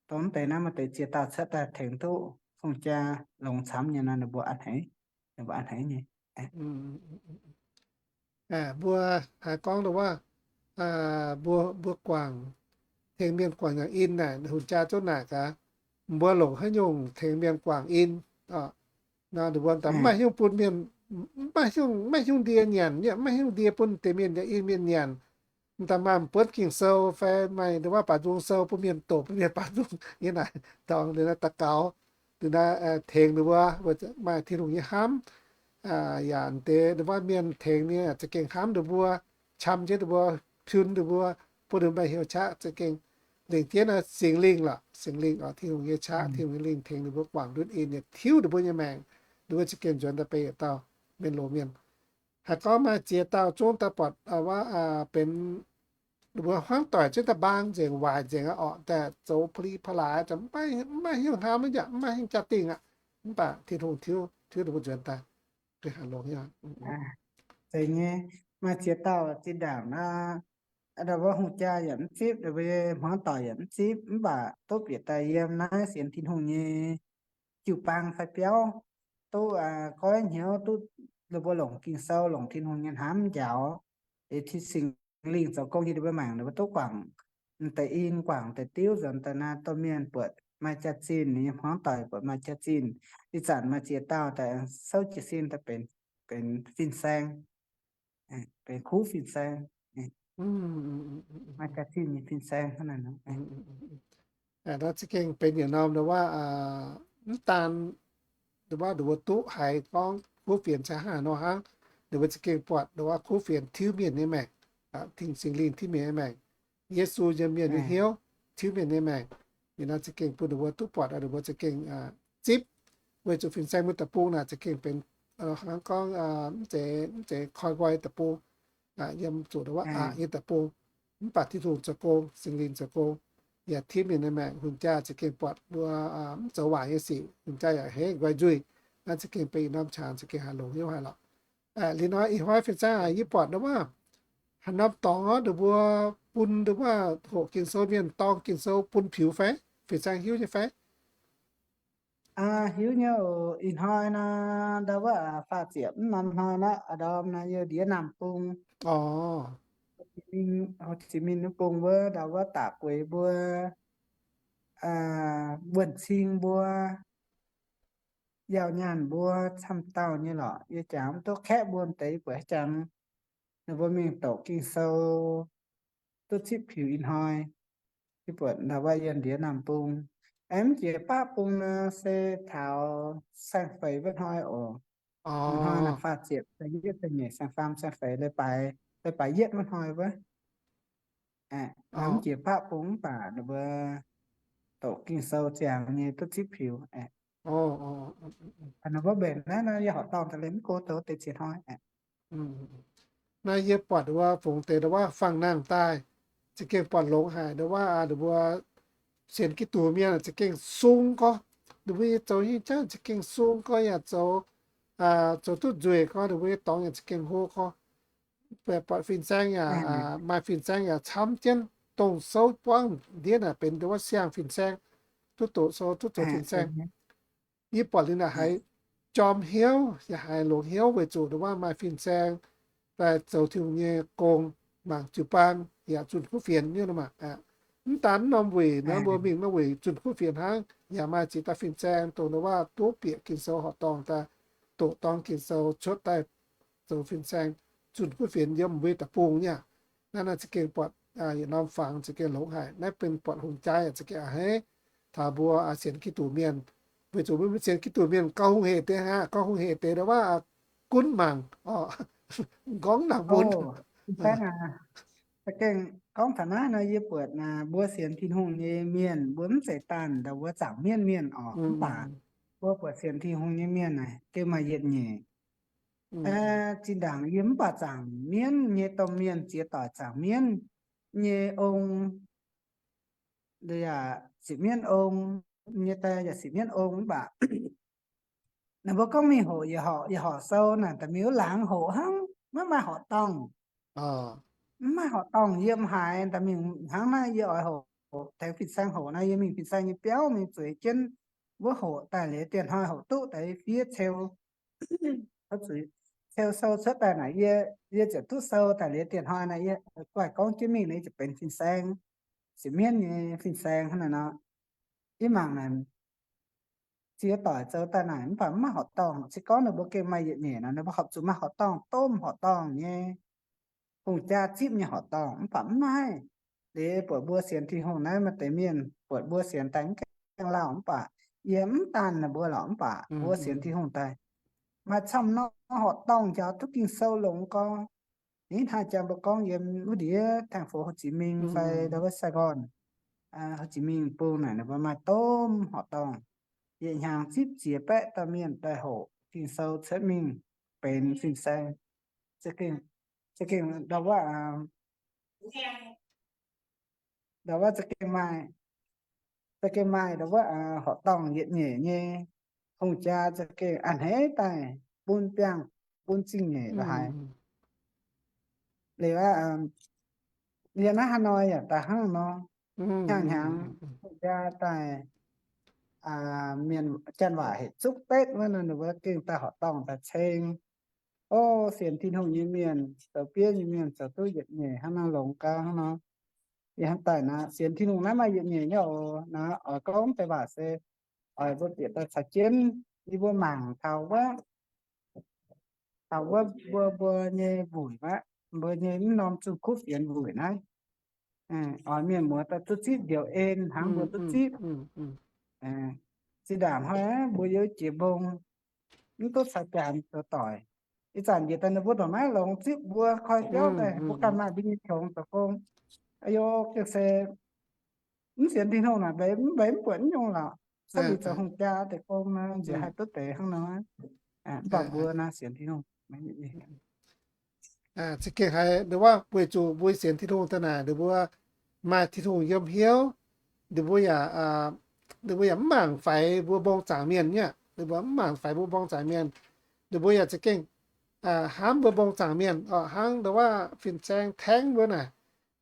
Dongh mv deix naaiv maaih deix ziex dauh cuotv daaih tengx duqv hungh jaa longx camv nyei nor, ninh mbuo a'hneiv, ninh mbuo a'hneiv nyei. Mbuo haiz gorngv ndau wuov, mbuo, mbuo guangc, tengx mienh guangc yangh in naaic, hungh jaa zouv naaic gaax, mbuo longc haaix nyungc tengx mienh guangc in? Nor ninh mbuo daaih mv maaih haaix nyungc bun mienh, mv maaih haaix nyungc, mv maaih haaix nyungc ndie nyanc, mv maaih haaix nyungc ndie bun deix mienh yangh in mienh nyanc. M'daaih maaih m'buonv Ging-Sou fai maaih ndau wuov baaux nzung sou bun mienh doqc, bun mienh baaux nzung nyei naaic dorngx, ninh naaiv daux gaux, ninh naaiv tengx ninh mbuo, maaih Tin-Hungh nyei hnamv. Yaac deix ndau wuov mienh tengx ninh za'gengh hnamv ninh mbuo, qam jienv ninh mbuo, piun ninh mbuo, bun ninh mbuo maaih hnyouv qaqv za'gengh lengc jienv naaiv Singx Lingh lorqc, Singx Lingh oc, Tin-Hungh nyei qaqv, Tin-Hungh nyei lingh tengx ninh mbuo guangc ndutv in, ninh tiuv ninh mbuo nyei maengc, ninh mbuo za'gengh nzuonx daaih benx yietc dauh mienh loz mienh. Haiz gorngv maaih ziex dauh zungv daaih buatc wuov benx ninh mbuo hmuangv doic jienv daaih mbaang nzengc, waaic nzengc aqv orqc, daaih zoux pa'li pa'laaix, mv maaih, mv maaih hnyouv hnamv aqv, mv maaih hnyouv jaa-dingh aqv. Mv baac Tin-Hungh tiuv, tiuv ninh mbuo nzuonx daaih, gengh haih longx hnyouv. Zeiz nyei, maaih ziex dauh zinh ndaangc naaiv, ndau wuov hungh jaa yaac mv zipv, ndau wuov hmuangv doic yaac mv zipv, mv baac duqv bieqc daaih yiem naaiv sienx Tin-Hungh nyei jiu-baang fai biauv, duqv goiv hnyouv, duqv ninh mbuo longc Ging-Sou, longc Tin-Hungh nyei hnamv njaaux, liuz Tin, Singx Lingh zoux gong yiem ninh mbuo maengc, ninh mbuo duqv guangc m'deix in, guangc m'deix diuv nzuonx daaih naaiv, domh mienh buatc maaih jaax-zinh, ninh nyei hmuangv doic buatc maaih jaax-zinh. Ih zanc maaih ziex dauh daaih souv jiez sin daaih benx, benx fin-saeng, benx kuv fin-saeng, maaih jaax-zinh nyei fin-saeng hnangv naaiv. Naaiv za'gengh benx yietc norm ndau wuov, mv daan ndau wuov, ndau wuov duqv haiz gorngv kuv fienx cai haaix nor hnangv, ninh mbuo za'gengh buatc ndau wuov kuv fienx tiuv mienh nyei maengc, Tin, Singx Lingh tiuv mienh nyei maengc, Yesu yiem mienh nyei hnyouv tiuv mienh nyei maengc. Ninh naaiv za'gengh bun ninh mbuo duqv buatc, ninh mbuo za'gengh zipv, weic zuqc fin-saeng mbuo deic-bung naaic za'gengh benx hnangv gorngv mv zeiz, mv zeiz koi nqoi deic-bung, yiem zuqc ndau wuov aqc nyei deic-bung. Mv baac Tin-Hungh zoux gong, Singx Lingh zoux gong, yaac tiuv mienh nyei maengc. Hungh jaa za'gengh buatc mbuo mv zoux waaic nyei sic, hungh jaa yaac henv nqoi nzuih. Naaiv za'gengh benx norm qangx za'gengh haih longx hnyouv haic lorqc. Liuz nor ih hnoi fin-saeng aac, yie buatc ndau wuov haaix norm dorngx orv, ninh mbuo bun ndau wuov hoqc Ging-Sou mienh dorng Ging-Sou bun piux fai? Fin-saeng hiuv nyei fai? Aa, hiuv nyei oc. Ih hnoi nor, ndau wuov faah ziepc mv norm hnoi nor, aa, ndorm nor yie ndiev Naamh Bung, Hồ Chí Minh, Hồ Chí Minh nyei bung wuov, ndau wuov daaih bueix mbuo wuonh cing mbuo, yauh nyaanh mbuo camv dauh nyei lorqc. Yie jangx mv duqv kaeqv mbuo m'deix buatc jangx ninh mbuo mingh doqc Ging-Sou duqv zipv piux ih hnoi. Yie buatc ndau wuov yiem ndiev Naamh Bung. Aengx mv jiex baqv bung nor se taux saeng-feix wuov hnoi oc. Ih hnoi naaic faah ziepc, saeng-yietv, saeng-nyeic, saeng-faam, saeng-feix, leiz-baaix, leiz-baaix yietv wuov hnoi wuov. Mv jiex baqv bung mv baac ninh mbuo doqc Ging-Sou ziangx nyei duqv zipv piux. Ninh mbuo mbenc naaiv nor yie horqc dorngh daaih liemh mv go douz deix ziex hnoi. Naaiv yie buatc wuov fungx deix ndau wuov fangx nangh daaih, za'gengh buatc longx haic ndau wuov, ninh mbuo sienx Giduc mienh za'gengh sung gorx. Ninh mbuo zoux hingh jauv za'gengh sung gorx yaac zoux, zoux duqv nzueic gorx, ninh mbuo nyei dorngx yaac za'gengh hlo gorx. Buatc fin-saeng yaac, maaih fin-saeng yaac camv jienv, dongh souv buangv ndiev naaic benx ndau wuov siang fin-saeng, duqv doqc sou, duqv zoux fin-saeng. Yie buatc liuz naaic haiz jorm hnyouv yaac haiz longx hnyouv weic zuqc ndau wuov maaih fin-saeng daaih zoux Tin-Hungh nyei gong, mangc jiu-baang yaac zunh kuv fienx nyei maah. Mv daan norm wuic naaiv mbuo mingh norm wuic zunh kuv fienx hnangv, yaac maaih ziex dauh fin-saeng dongh ndau wuov duqv bieqc Ging-Sou horqc dorngh daaih, doqc dorng Ging-Sou cuotv daaih zoux fin-saeng zunh kuv fienx yiem mbuo deic-bung nyei. Naaiv naaiv za'gengh buatc yietc norm fangx za'gengh longx haic. Naaiv benx buatc hungh jaa za'gengh a'hneiv taux mbuo sienx Giduc mienh, weic zuqc mbuo sienx Giduc mienh gauh hungh hec deix aqv, gauh hungh hec deix ndau wuov gunv mangc, gorngv nangc bun. Za'gengh gorngv taux naaiv nor, yie buatc mbuo sienx Tin-Hungh nyei mienh mbuo mv zeiz daanh ndau wuov zaangc mienv mienh oc, mv baac mbuo buatc sienx Tin-Hungh nyei mienh naaic gengh maaih yietc nyeic. Zinh ndaangc yie mv baac zaangc mienv nyei domh mienh ziex doic zaangc mienv nyei ong, yaac sienx mienv ong, nyei die yaac sienx mienv ong mv baac ninh mbuo gorngv mingh hoqc, yie horqc sou naaic daaih mingh wuov laangz hoqc hnangv, maiv maaih horqc dorngh. Mv maaih horqc dorngh yiem haaix daaih mingh hnangv naaiv. Yie oix hoqc tengx fin-saeng hoqc naaiv, yie mingh fin-saeng nyei biauv mingh zueiz jienv wuov hoqc daaih liuz dieh hnoi hoqc duqv daaih fiev ceu, ceu sou cuotv daaih naaic, yie, yie ziouc duqv sou daaih liuz dieh hnoi naaic, yie guaih gorngv jienv mingh naaic, yie ziouc benx fin-saeng, sienx mienv nyei fin-saeng hnangv naaic nor. Yie mangc naaic ziex doic zoux daaih naaic mv baac mv maaih horqc dorngh. Se gorngv ninh mbuo gengh maaih yietc nyeic nor, ninh mbuo horpc zuqc maaih horqc dorngh, domh horqc dorngh nyei, hungh jaa zipv nyei horqc dorngh, mv baac mv maaih. Liuz buatc mbuo sienx Tin-Hungh naaiv maaih deix mienh buatc mbuo sienx daaih mv gaengh lauh, mv baac yie mv daanh ninh mbuo lorqc, mv baac mbuo sienx Tin-Hungh daaih maaih camv norm horqc dorngh njaaux duqv Ging-Sou longx gorx. Ninh hnangv jang mbuo gorngv yiem wuov ndiev thành phố Hồ Chí Minh fai ndau wuov Sài Gòn, Hồ Chí Minh bung naaic ninh mbuo maaih domh horqc dorngh. Yietc hnyangx zipv ziex baeqv dauh mienh daaih hoqc Ging-Sou cuotv mingh benx fin-saeng. Za'gengh, za'gengh ndau wuov ndau wuov za'gengh maaih, za'gengh maaih ndau wuov horqc dorngh yietc nyeic nyei hungh jaa za'gengh a'hneiv daaih bun biangh, bun zingh nyeic la'haaix. Liuz aqv, yie naaiv hnangv nor yaac daaih hnangv nor, hnyangx-hnyangx hungh jaa daaih, mienh janx-waac heuc zuqv betv wuov nor, ninh mbuo gengh daaih horqc dorngh daaih ceng. O, sienx Tin-Hungh nyei mienh, zoux bieiv nyei mienh zoux duqv yietc nyeic hnangv nor, longx gau hnangv nor. Yie hnamv daaih naaiv sienx Tin-Hungh naaiv maaih yietc nyeic nyei oc. Naaiv oix gorngv deix waac se oix mbuo bieqc daaih caux jienv yie mbuo mangc taux wuov, taux wuov mbuo, mbuo nyei mbuic aqv, mbuo nyei mv norm zunh kuv fienx mbuic naaiv. Oix mienh muoz daaih duqv zipv njoux en hnangv mbuo duqv zipv. Zinh ndaangc hnoi mbuo yiem jiex mbong, mv duqv caux janx zoux doic. Ih zanc njiec daaih ninh mbuo ndongc naaiv longx zipv mbuo koi biauv daaih, mbuo ganh maaih mbuo nyei qongx zoux gong. Aa yo, gengh se mv sienx Tin-Hungh naaic, mv, mv buatc mv nyungc lorqc. Cuotv liuz zoux hungh jaa deix gong nor, nziex haih duqv deix hnangv nor. Mv baac mbuo naaiv sienx Tin-Hungh. Za'gengh haiz ndau wuov weic zuqc mbuo sienx Tin-Hungh daaih naaic, ninh mbuo maaih Tin-Hungh yiem hnyouv, ninh mbuo yaac, ninh mbuo yaac mv mangc faix mbuo mbong zaangc mienh nyei aqv. Ninh mbuo mv mangc faix mbuo mbong zaangc mienh. Ninh mbuo yaac za'gengh hnamv mbuo mbong zaangc mienh oc, hnangv ndau wuov fin-saeng tengx mbuo naaic.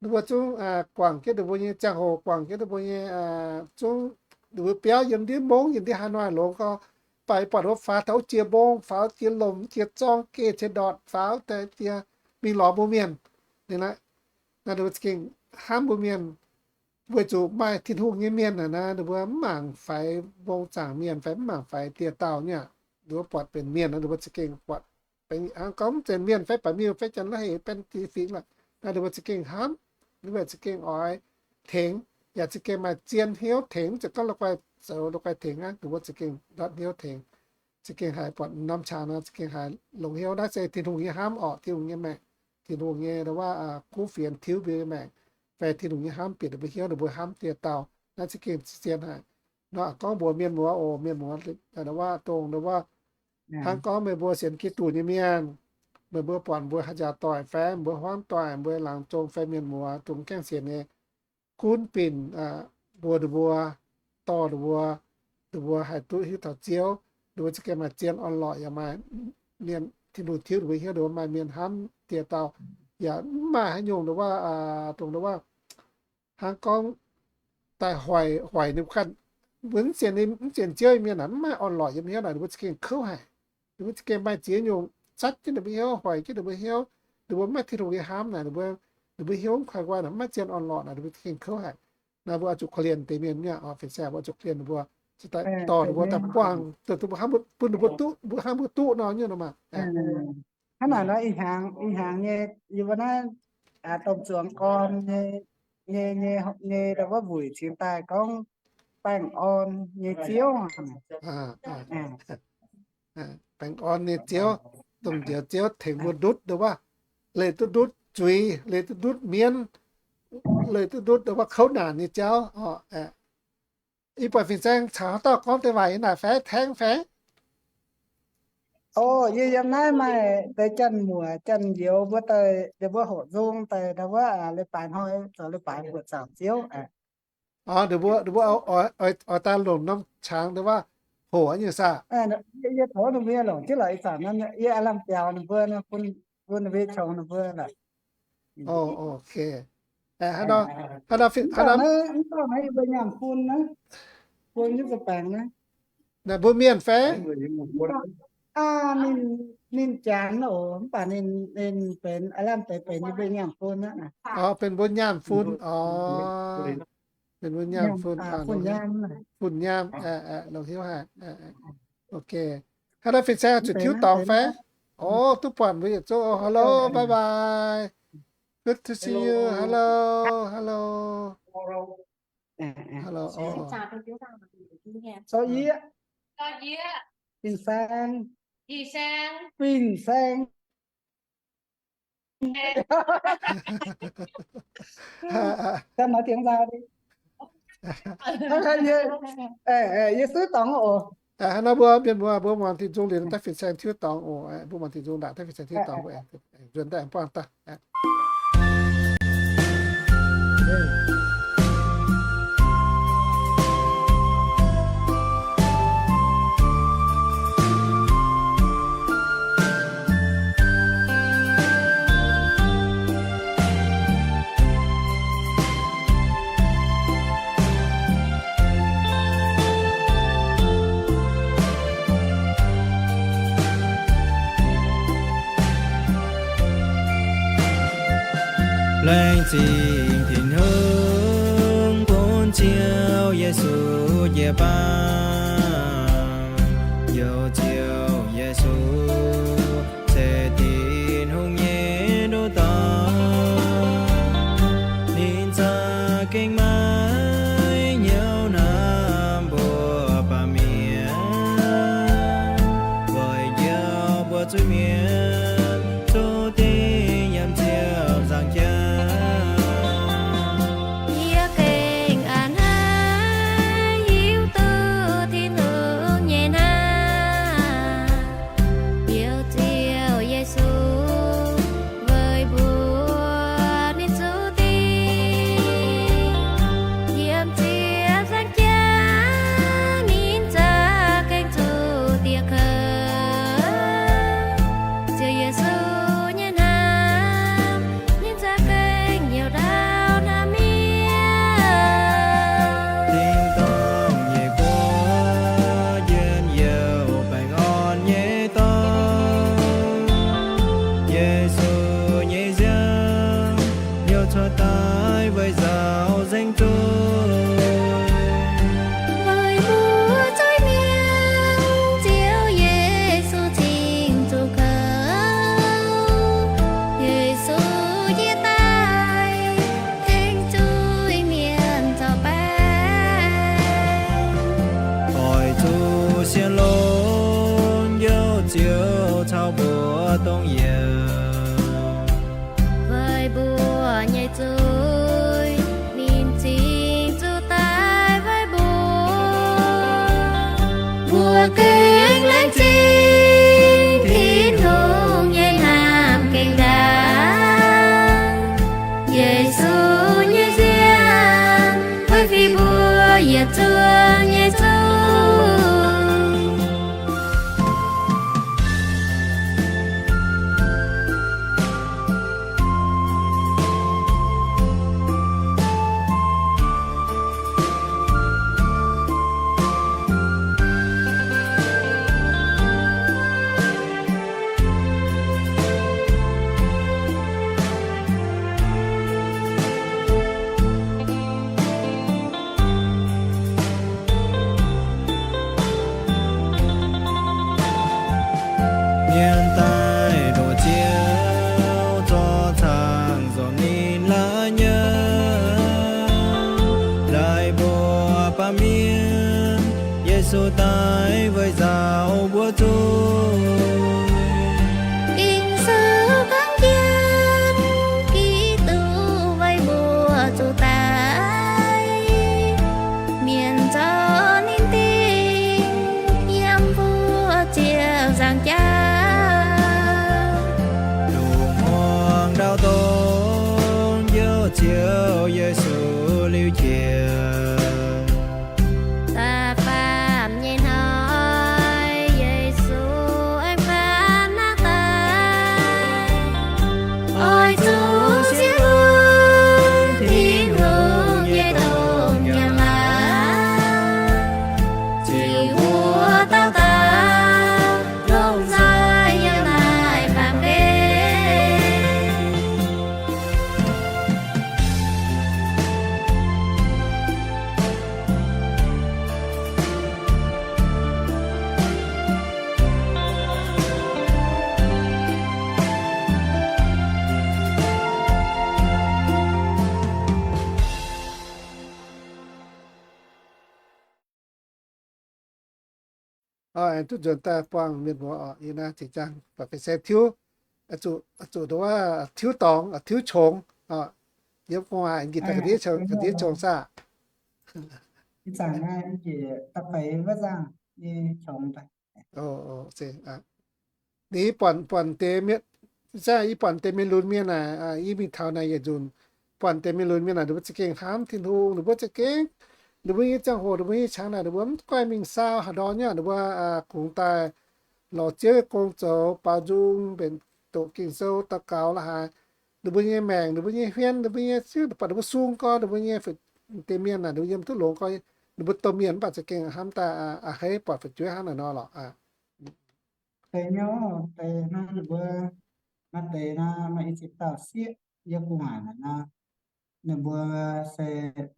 Ninh mbuo zungv guangc jienv ninh mbuo nyei ziangh hoc, guangc jienv ninh mbuo nyei, zungv ninh mbuo biauv yiem ndiev mungv, yiem ndiev haaix nor longx gau, baac yie buatc wuov faaux taux wuov jiex mbong, faaux wuov jiex lomc, jiex zorng, geh ceix ndortc, faaux wuov deix jiex mingh lorz mbuo mienh. Ninh naaiv, naaiv ninh mbuo za'gengh hnamv mbuo mienh, weic zuqc maaih Tin-Hungh nyei mienh naaic naaiv, ninh mbuo mv mangc faix mbong zaangc mienh fai mv mangc faix dieh dauh nyei aqv. Ninh mbuo buatc benx mienh nor, ninh mbuo za'gengh buatc benx hnangv gorngv mv zeiz mienh fai baac mienh fai janx la'heic benx fingx la'haaix, ninh mbuo za'gengh hnamv, ninh mbuo za'gengh oix tengx, yaac za'gengh maaih zien hnyouv tengx, mv zeiz gorngv la'guaih zoux la'guaih tengx aqv. Ninh mbuo za'gengh ndortv hnyouv tengx. Za'gengh haiz buatc norm qangx nor, za'gengh haiz longx hnyouv. Naaiv se Tin-Hungh nyei hnamv orqc, Tin-Hungh nyei maengc, Tin-Hungh nyei ndau wuov kuv fienx tiuv mbuo nyei maengc, fai Tin-Hungh nyei hnamv bieqc ninh mbuo hnyouv, ninh mbuo hnamv dieh dauh. Naaiv za'gengh zien haic. Nor gorngv mbuox mienh muoz oc, mienh muoz ndau wuov dongh ndau wuov hnangv gorngv meih mbuo sienx Giduc nyei mienh, meih mbuo buatc mbuo haaix njaaux doic fai mbuo hmuangv doic, mbuo laangz zong fai mienh muoz dongh gaengh sienx nyei, gunv binc mbuox ninh mbuo, dorh ninh mbuo, ninh mbuo haih duqv hiuv taux Ziouv, ninh mbuo za'gengh maaih zien orn-lorqc yaac maaih mienh, Tin-Hungh tiuv ninh mbuo hnyouv, ninh mbuo maaih mienh hnamv dieh dauh, yaac mv maaih haaix nyungc ndau wuov, dongh ndau wuov hnangv gorngv daaih hoic, hoic ninh mbuo ganh, mbuo mv sienx, mv sienx Ziouv nyei mienh naaic, mv maaih orn-lorqc yiem hnyouv naaic, ninh mbuo za'gengh kouv haic. Ninh mbuo za'gengh maaih ziex nyungc zatv jienv ninh mbuo hnyouv, hoic jienv ninh mbuo hnyouv, ninh mbuo mv maaih Tin-Hungh nyei hnamv naaic, ninh mbuo, ninh mbuo hnyouv mv kuaix nquai naaic, mv maaih zien orn-lorqc naaic, ninh mbuo za'gengh kouv haic. Naaiv mbuo oix zuqc korv-lienh deix mienh nyei oc, fin-saeng, mbuo oix zuqc korv-lienh ninh mbuo, dorh ninh mbuo daaih buangh, bun ninh mbuo duqv, mbuo hnangv mbuo duqv nor nyei nor maah. Hnangv naaic nor, ih hnyangx, ih hnyangx nyei, yie mbuo naaiv domh zuangx gorn nyei, nyei, nyei, nyei ndau wuov wuic cingx daaih gorngv baengh orn nyei Ziouv. Baengh orn nyei Ziouv, dongh njoux Ziouv tengx mbuo ndutv ndau wuov, leih duqv ndutv zuiz, leih duqv ndutv mienv, leih duqv ndutv ndau wuov kouv naanc nyei jauv oc. Ih buatc fin-saeng caux haaix dauh gorngv deix waac yiem naaic fai, tengx fai? O, yie yiem naaiv maaih deix janx-muoc janx-youz mbuo daaih, ninh mbuo hoqc nzung daaih ndau wuov leiz-baaix hnoi zoux leiz-baaix mbuoqc zaangc Ziouv. Ninh mbuo, ninh mbuo oix daaih longc norm qangx ndau wuov hoqc nyei saah? Yie tov ninh mbuo longc jienv lorqc, ih zanc yie aav lamh biaux ninh mbuo, bun ninh mbuo qongx ninh mbuo lorqc. O, ok. Hnangv nor, mv baac naaiv yie mbuo nyaanh fun naaiv, fun nyei za'baengx naaiv, naaiv mbuo mienh fai? Ninh, ninh janx oc, mv baac ninh, ninh benx aav lamh deix benx yie mbuo nyaanh fun aqv. O, benx mbuo nyaanh fun oc. Benx mbuo nyaanh fun, fun nyaanh, longx hnyouv haic. Ok. Hnangv naaiv fin-saeng zuqc tiuv dorngx fai? O, duqv buatc mbuo yietc zungv. Hello, bye bye. Good to see you. Hello, hello. Hello. Fin-saeng. Fin-saeng. Tao nói tiếng Dao đi. Yie suiv dorngx oc. Hnangv naaiv mbuo mienh muoz mbuo muangx tin-nzung liuz daaih fin-saeng tiuv dorngx oc. Mbuo muangx tin-nzung ndaangc daaih fin-saeng tiuv dorngx, nzuonx daaih buangh daaih. Laengz zingh Tin-Hungh bun Ziouv Yesu jiu-baang. Youc Ziouv Yesu se Tin-Hungh nyei nduqc dorn. Ninh za'gengh maiv hnyouv hnamv mbuo baamh mienh, weic njoux mbuo zuiz-mienh zuqc dingh yiem Ziouv nzangc jaax. Yie gengh a'hneiv hiuv duqv Tin-Hungh nyei hnamv youc Ziouv Yesu weic mbuo ninh zuqc dingh yiem Ziouv nzangc jaax. Ninh za'gengh zuqc dieh kouv Ziouv Yesu nyei hnamv, ninh za'gengh youc ndau hnamv mienh. Dingh dongh nyei buoz njien-youh baengh orn nyei dorngx, Yesu nyei nziaamv youc cuotv daaih weic nzaaux nzengc zuiz. Weic mbuo zuiz-mienh Ziouv Yesu cingx zuqc kouv. Yesu njiec daaih tengx zuiz-mienh zoux baeqc. Oix zuqc sienx longx youc Ziouv caux mbuo dongh yiem. Weic mbuo nyei zuiz ninh cingx zuqc daaih weic mbuo. Mbuo gengh laengz zingh Tin-Hungh nyei hnamv gengh ndaangc. Yesu nyei nziaamv weic fih mbuo yietc zungv nyei zuiz. Mienh daaih ndoqc Ziouv zorqv cang nzormc ninh la'nyauv. Laaic mbuo baamh mienh, Yesu daaih weic nzaaux mbuo zuiz. Ging-Sou gorngv jienv Giduc weic mbuo zuqc daic, mienh zorqv ninh dingh yiem mbuo Ziouv nzangc jaax. Lungh muangx ndau dongh youc Ziouv Yesu liuz jiex, da'faam nyei hnoi Yesu aengx faanv naqv daaih. Oix zuqc sienx wuov Tin-Hungh nyei domh nyanc laaix, ziux wuov dauh dauh longc nzoih yiem naaiv baamh gen. Aengx duqv nzuonx daaih buangh mienh muoz oc. Yie naaiv zinh ziangx buatc fin-saeng tiuv, zuqc, zuqc nduov tiuv dorngx, tiuv qongx. Yiem gu'nguaaic gitv daaih ga'ndiev qongx saah. Ninh buatc, buatc deix mienh, yie buatc deix mienh lunx mienh naaic, yie mingh taux naaic yietc nzunc, buatc deix mienh lunx mienh naaic, ninh mbuo za'gengh hnamv Tin-Hungh, ninh mbuo za'gengh, ninh mbuo nyei ziangh hoc, ninh mbuo nyei qangx naaic, ninh mbuo mv goiv mingh saau haaix ndorn nyei, ninh mbuo kungx daaih lorz Ziouv nyei gong zoux, baaux nzung, mbenc doqc Ging-Sou, daux gaux la'haaix. Ninh mbuo nyei maengc, ninh mbuo nyei huin, ninh mbuo nyei, buatc ninh mbuo sung gorx, ninh mbuo nyei deix mienh naaic, ninh mbuo yiem duqv longx gorx, ninh mbuo domh mienh mv baac za'gengh hnamv daaih a'hneiv buatc fu'jueiv hnangv naaic nor lorqc. Deix nyei, deix hnangv ninh mbuo maaih deix nor, maaih i cin dauh sieqv, yie gu'nguaaic naaic nor, ninh mbuo se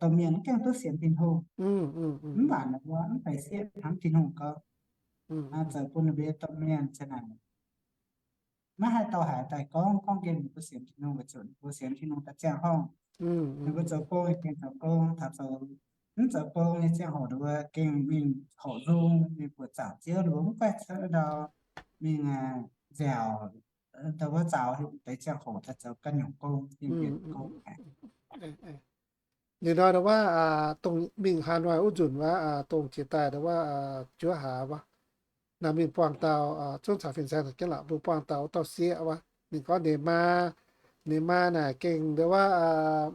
domh mienh mv gaengh duqv sienx Tin-Hungh. Mv baac ninh mbuo mv deix sieqv hnamv Tin-Hungh gorngv, zoux bun ninh mbuo domh mienh se naaic maiv haih dorh haaix daaih gorngv, gorngv nqemh ninh mbuo sienx Tin-Hungh, weic zuqc ninh mbuo sienx Tin-Hungh daaih ziangh horngh. Ninh mbuo zoux gong gengh zoux gong, taux zoux mv zoux gong nyei ziangh hoc ninh mbuo gengh mingh horqc nzung, mingh buoqc zaangc Ziouv, ninh mbuo mv gaengh cuotv ndau mingh nziaauc, ndau wuov zaux deix ziangh hoc daaih zoux ganh nyungc gong, mingh mbienc gong. Liuz nor ndau wuov, dongh mingh hnoi wuov nzunc wuov, dongh jiex daaih ndau wuov, juov hlaax wuov, naaiv mingh buangh dauh, zungv caux fin-saeng caux jienv lorqc, mbuo buangh dauh wuov dauh sieqv wuov, ninh gorngv ninh maa, ninh maa naaic gengh ndau wuov,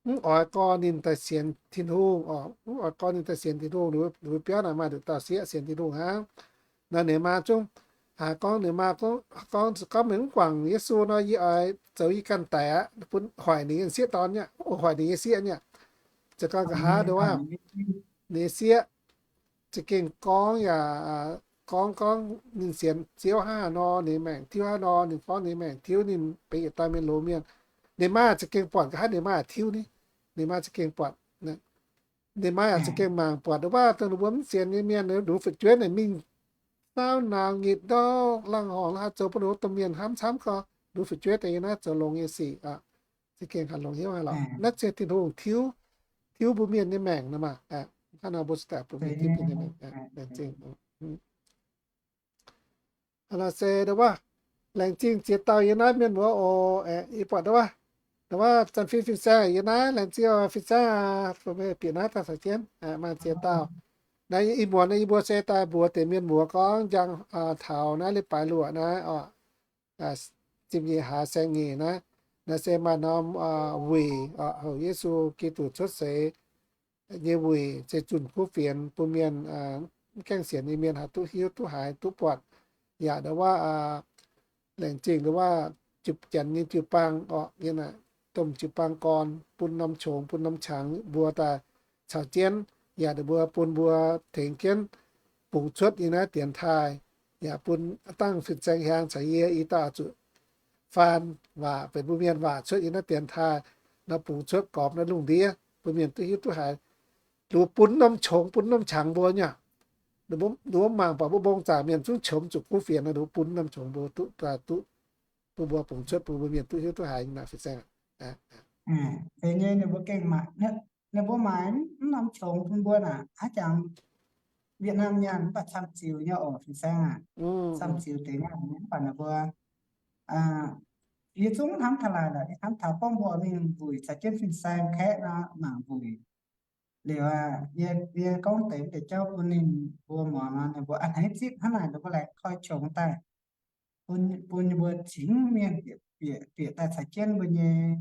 mv oix gorngv ninh daaih sienx Tin-Hungh oc, mv oix gorngv ninh daaih sienx Tin-Hungh. Ninh mbuo biauv naaic maaih nduqc dauh sieqv sienx Tin-Hungh hnangv. Nor ninh maa zungv haiz gorngv, ninh maa gorngv, gorngv, gorngv meih mv guangc Yesu nor, yie oix zoux yie ganh daic aqv, bun hoic ninh nyei sieqv dorn nyei, hoic ninh nyei sieqv nyei. Za'gengh nqa'haav ndau wuov, ninh nyei sieqv za'gengh gorngv yaac gorngv, gorngv ninh sienx Ziouv hnangv haaix nor, ninh maengc tiuv hnangv nor, ninh gorngv ninh maengc tiuv, ninh benx yietc dauh mienh loz mienh. Ninh maa za'gengh buatc nqa'haav ninh maa tiuv ni, ninh maa za'gengh buatc. Ninh maa yaac za'gengh mangc buatc ndau wuov dongh ninh mbuo mv sienx nyei mienh, ninh fu'jueiv naaic mingh saauv nauz nyitc ndortv laangz horngc la'haaix zoux bun ninh mbuo domh mienh hnamv camv gorx, ninh fu'jueiv daaih yiem naaiv zoux longx nyei sic aqv. Za'gengh haih longx hnyouv haic lorqc. Naaiv se Tin-Hungh tiuv, tiuv mbuo mienh nyei maengc nor maah. Hnangv nor mbuo zuqc daaih bun mienh tiuv mienh nyei maengc. Hnangv nor se ndau wuov, laengz zingh ziex dauh yiem naaiv mienh muoz oc. Yie buatc ndau wuov, ndau wuov Zanc Fin fin-saeng yiem naaiv, laengz zingh fin-saeng aac, bieqc naaiv daaih caux jienv maaih ziex dauh. Naaiv ih muonz naaiv yie mbuo se daaih mbuox deix mienh muoz gorngv njang taux naaiv leiz-baaix luoqc naaiv oc, ziepc nyeic hlaax saeng-nyeic naaiv, naaiv se maaih norm wuic, houc Yesu Giduc cuotv seix nyei wuic, se zunh kuv fienx bun mienh mv gaengh sienx nyei mienh haih duqv hiuv duqv haiz duqv buatc. Yaac ndau wuov, laengz zingh ndau wuov jiu-, janx nyei jiu-baang orqc, yiem naaic domh jiu-baang gorn bun norm qongx bun norm qangx mbuo daaih caux jienv, yaac ninh mbuo bun mbuo tengx jienv bungx cuotv yiem naaiv dienx taaih, yaac bun dangh fin-saeng hiaang caux yie i dauh zuqc faan waac benx mbuo mienh waac cuotv yiem naaiv dienx taaih nor, bungx cuotv gormx naaiv lungh ndiev bun mienh duqv hiuv duqv haiz. Ninh mbuo bun norm qongx bun norm qangx mbuo nyei. Ninh mbuo mangc buatc mbuo mbong zaangc mienh zungv qomx zuqc kuv fienx nor, ninh mbuo bun norm qongx mbuo duqv daaih duqv bun mbuo bungx cuotv bun mbuo mienh duqv hiuv duqv haiz naaic fin-saeng. Deix nyei ninh mbuo gengh maaih, ninh mbuo maaih mv norm qongx bun mbuo naaic, hnangv jangx Việt Nam nyaanh mv baac camv-ziux nyei oc fin-saeng aac. Camv-ziux deix nyaanh mv baac ninh mbuo, yie zungv hnamv taux laaix lorqc, yie hnamv taux gorngv mbuo mingh mbuic caux jienv fin-saeng kaeqv nor mangc mbuic. Liuz aac, yie gorngv deix mv deix jauv bun ninh mbuo muangx nor, ninh mbuo a'hneiv zipv hnangv naaic, ninh mbuo laengz koi qongx daaih bun, bun ninh mbuo cingx mienh bieqc, bieqc daaih caux jienv mbuo nyei,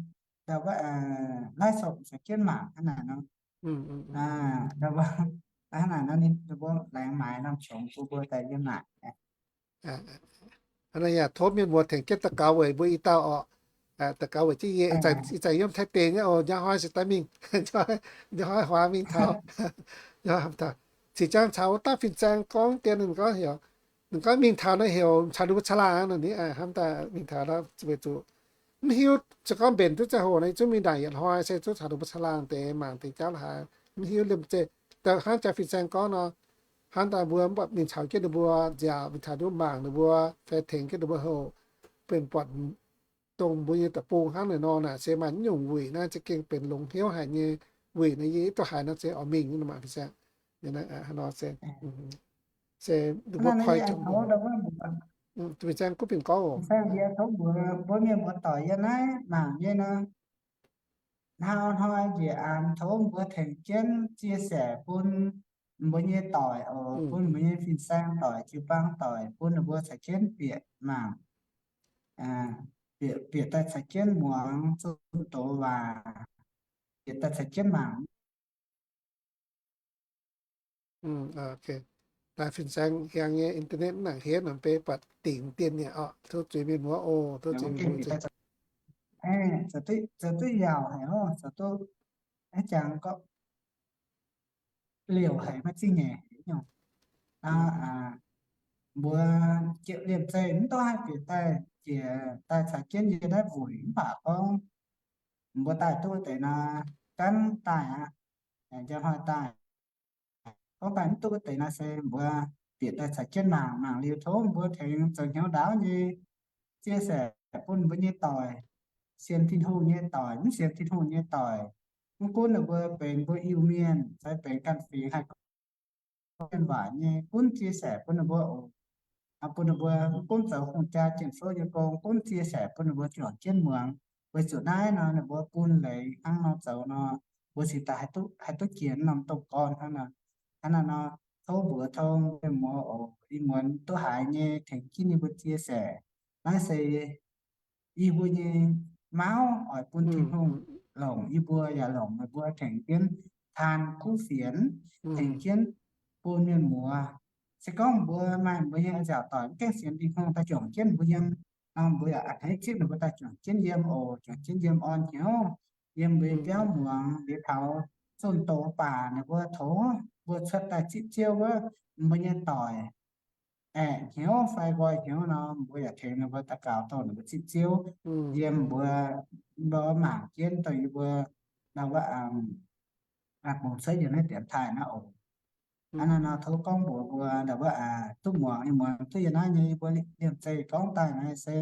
live sopc caux jienv mangc hnangv naaic nor. Hnangv naaic nor ninh mbuo laengz maaiz norm qongx bun mbuo daaih yiem naaic. Hnangv naaic yaac tov mienh muoz tengx jienv daux gaux weic mbuo i dauh orqc. Daux gaux weic jienv yie, ih zanc yiem Taiv deic nyei oc, njang hnoi se daaih mingh, njang hnoi huaax mingh taux. Cingx jang caux wuov dauh fin-saeng gorngv dien ninh gorngv heuc, ninh gorngv mingh taux naaiv heuc caux ninh mbuo caangh laangh nor, ninh hnamv daaih mingh taux naaiv weic zuqc mv hiuv se gorngv mbenc duqv ziangh hoc nor, zungv mingh ndaangc yietc hnoi se zungv caux ninh mbuo caangh laangh deix mangc deix jauv la'haaix, mv hiuv liemh zeih. Hnangv jaa fin-saeng gorngv nor, hnangv daaih mbuo mv baac mingh caux jienv ninh mbuo nziaauc, mingh caux ninh mbuo mangc ninh mbuo fai tengx jienv ninh mbuo houc, benx buatc dongh mbuo nyei deic-bung hnangv naaic nor naaic, se maaih nyungc wuic naaiv za'gengh benx longx hnyouv haic nyei wuic nor, yie duqv haiz nor se oix mingh nyei nor maah fin-saeng. Hnangv nor se, se ninh mbuo koi fin-saeng gunv bingx gorngv oc, mbuo mienh muoz-doic yiem naaiv mangc nyei nor, hnangv hnoi njiec aanx tov mbuo tengx jienv chia sẻ bun mbuo nyei doic oc, bun mbuo nyei fin-saeng doic, jiu-baang doic, bun ninh mbuo caux jienv bieqc mangc, bieqc daaih caux jienv muangx zunh doz waac, bieqc daaih caux jienv mangc. Daaih fin-saeng hiaang nyei internet mv nangc hniev, mv baac buatc dingc dien nyei orqc. Tov zuiz mienh muoz oc, tov zuiz mienh muoz. Zoux duqv yaauc haic oc, zoux duqv jangx gorqv liouc haic, maiv zingh nyeic nyungc. Mbuo jiex liemh zeih mv duqv haih bieqc daaih jiex daaih caux jienv yie naaiv wuic mv baac gorngv mbuo daaih duqv wuov deix nor, gaanv daaih aqv, njang hnoi daaih. Gorngv daaih mv duqv wuov deix nor se mbuo bieqc daaih caux jienv mangc, mangc liuz tov mbuo tengx zoux hnyouv ndaauv nyei chia sẻ bun mbuo nyei doic, sienx Tin-Hungh nyei doic, mv sienx Tin-Hungh nyei doic, mv gunv ninh mbuo benx mbuo Iu-Mienh fai benx ganh fingx haih gorngv mienh waac nyei, gunv chia sẻ bun ninh mbuo oc. Bun ninh mbuo mv gunv zoux hungh jaa jien-fouv nyei gong, gunv chia sẻ bun ninh mbuo juangc jienv muangx. Weic zuqc naaiv nor ninh mbuo bun leiz hnangv nor zoux nor, mbuo cingx daaih haih duqv jiex norm domh gorn hnangv nor. Hnangv naaiv nor, tov mbuox tong mienh muoz oc, ih muonz duqv haiz nyei tengx jienv yie mbuo chia sẻ. Naaiv se yie mbuo nyei mauv oix bun Tin-Hungh longc yie mbuo yaac longc meih mbuo tengx jienv taan kuv fienx, tengx jienv bun mienh muoz. Se gorngv mbuo maaih mbuo nyei nziaauc doic mv gaengh sienx Tin-Hungh daaih juangc jienv mbuo yiem nor, mbuo yaac a'hneiv zipv ninh mbuo daaih juangc jienv yiem oc, juangc jienv yiem orn hnyouv, yiem mbuo nyei biauv muangx liuz taux zunh doz baac ninh mbuo tov mbuo cuotv daaih zipv Ziouv wuov, mbuo nyei doic aeqv, hnyouv fai nqoi hnyouv nor, mbuo yaac tengx ninh mbuo daux gaux dongh ninh mbuo zipv Ziouv yiem mbuo, mbuo mangc jienv dongh yie mbuo wuov, bungx cuotv yiem naaiv dienx taaih naaiv oc. Hnangv naaiv nor tov gorngv mbuox mbuo wuov, duqv muangx, ih muonz duqv yiem naaiv nyei yie mbuo liemh zeih gorngv daaih naaiv se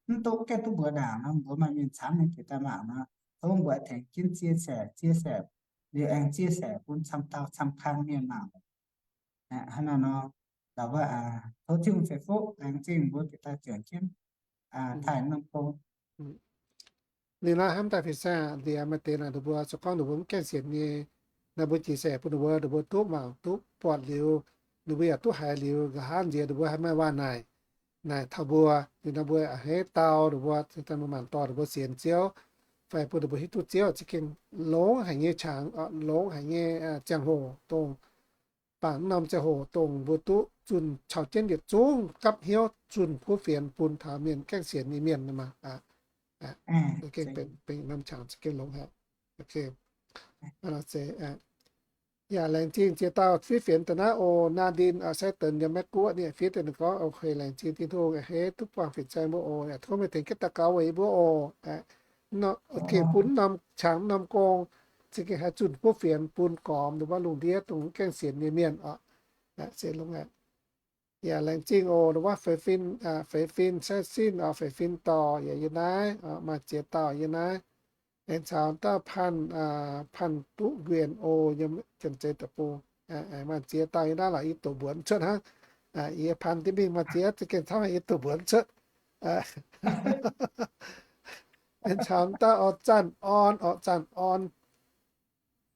mv duqv, gaengh duqv mbuox ndaangc nor, mbuo maaih mienh camv nyei jiex daaih mangc nor, tov mbuo tengx jienv chia sẻ, chia sẻ liuz aengx chia sẻ bun camv dauh camv kang mienh mangc. Hnangv naaiv nor, tov Tin-Hungh ceix fuqv laengz zingh mbuo bieqc daaih juangc jienv taaih norm gong. Liuz naaiv hnamv daaih fin-saeng, liuz maaih deix naaic ninh mbuo se gorngv ninh mbuo mv gaengh sienx nyei, naaiv mbuo jiex saeqv bun ninh mbuo, ninh mbuo duqv mangc duqv buatc liuz, ninh mbuo yaac duqv haiz liuz, nqa'haav nziex ninh mbuo haih maaih waac-naaic, naaic taux mbuo, liuz naaiv mbuo a'hneiv dau ninh mbuo, daaih mbuo mangc dorh ninh mbuo sienx Ziouv, fai bun ninh mbuo hiuv duqv Ziouv za'gengh longx haic nyei qangx, longx haic nyei ziangh hoc dongh bangc norm ziangh hoc dongh mbuo duqv zunh caux jienv yietc zungv gapv hnyouv zunh kuv fienx bun taux mienh gaengh sienx nyei mienh maah. Za'gengh benx norm qangx za'gengh longx haic. Yaac laengz zingh ziex dauh fiev fienx daaih naaiv oc, Naa Ndin, Saiv Deix yiem Meiv Guoqv ninh fiev daaih ninh gorngv, ok, laengz zingh Tin-Hungh a'hneiv duqv buangh fin-saeng mbuo oc. Yaac tov meih tengx jienv daux gaux weic yie mbuo oc. Gengh bun norm qangx norm gong za'gengh haih zunh kuv fienx bun gormx ndongc wuov lungh ndiev dongh mv gaengh sienx nyei mienh oc. Se longx aqv. Yaac laengz zingh oc, ndongc wuov Feix Fin, Feix Fin, Saiv Sin, Feix Fin dorh yaac yiem naaiv, maaih ziex dauh yiem naaiv. Aengx caux dauh Panh, Panh Duqv Nquien oc, yiem Janx-Zei Deic-Bung. Maaih ziex dauh yiem naaiv lorqc, yie doqc mbuonx cuotv hnangv. Yie Panh div mingh maaih ziex, za'gengh camv haic yie doqc mbuonx cuotv. Aengx caux dauh oc, Zanc Orn oc, Zanc Orn.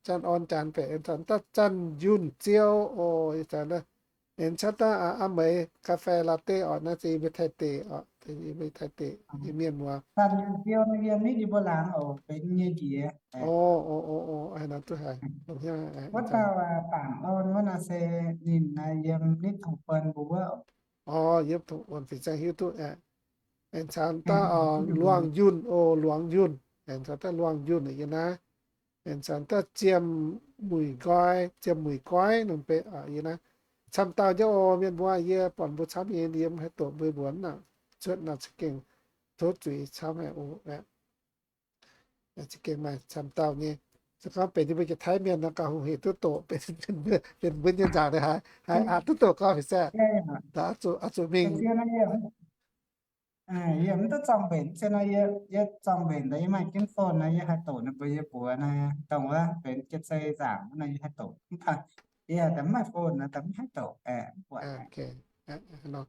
Zanc Orn Janx Baeqc, aengx caux dauh Zanc Yunh Ziou oc, aengx caux dauh Aa Meix, Ga'fei Latte oc, naaiv se yie mbuo Taiv deic oc, yie mbuo Taiv deic nyei mienh muoz. Zanc Yunh Ziou yiem nitv yie mbuo laangz oc, benx nyei njiec. Oc, oc, oc, haaix nor duqv haiz. Wuov dauh Zanc Orn wuov nor se ninh naaiv yiem nitv Tongx Buonc mbuo wuov. Oc, yiem Tongx Buonc fin-saeng hiuv duqv aqv. Aengx caux dauh Luangx Yunh oc, Luangx Yunh. Aengx caux dauh Luangx Yunh yiem naaiv. Aengx caux dauh Ziemx Muic Nqoi, Ziemx Muic Goiv norm beiv yiem naaiv. Camv dauh nyei oc, mienh muoz, yie buatc mbuo camv nyei, yie mv haih doqc mbuo mbuonx aqv. Cuotv nor za'gengh tov zuiz camv haic oc. Za'gengh maaih camv dauh nyei. Se gorngv benx yie mbuo jiex Taiv mienh nor, gauh hungh hec duqv doqc, benx mbuo nyei nzaangc haiz, haiz aqc duqv doqc gauh hec saah. Oix zuqc mingh. Yie mv duqv zorng mbenc, se nor yie zorng mbenc daaih yie maaih jienv phone nor, yie haih doqc ninh mbuo nyei buoz nor, dongh wuov benx jiex zei nzaangc nor yie haih doqc. Mv baac yie daaih mv maaih phone nor, daaih mv haih doqc. Hnangv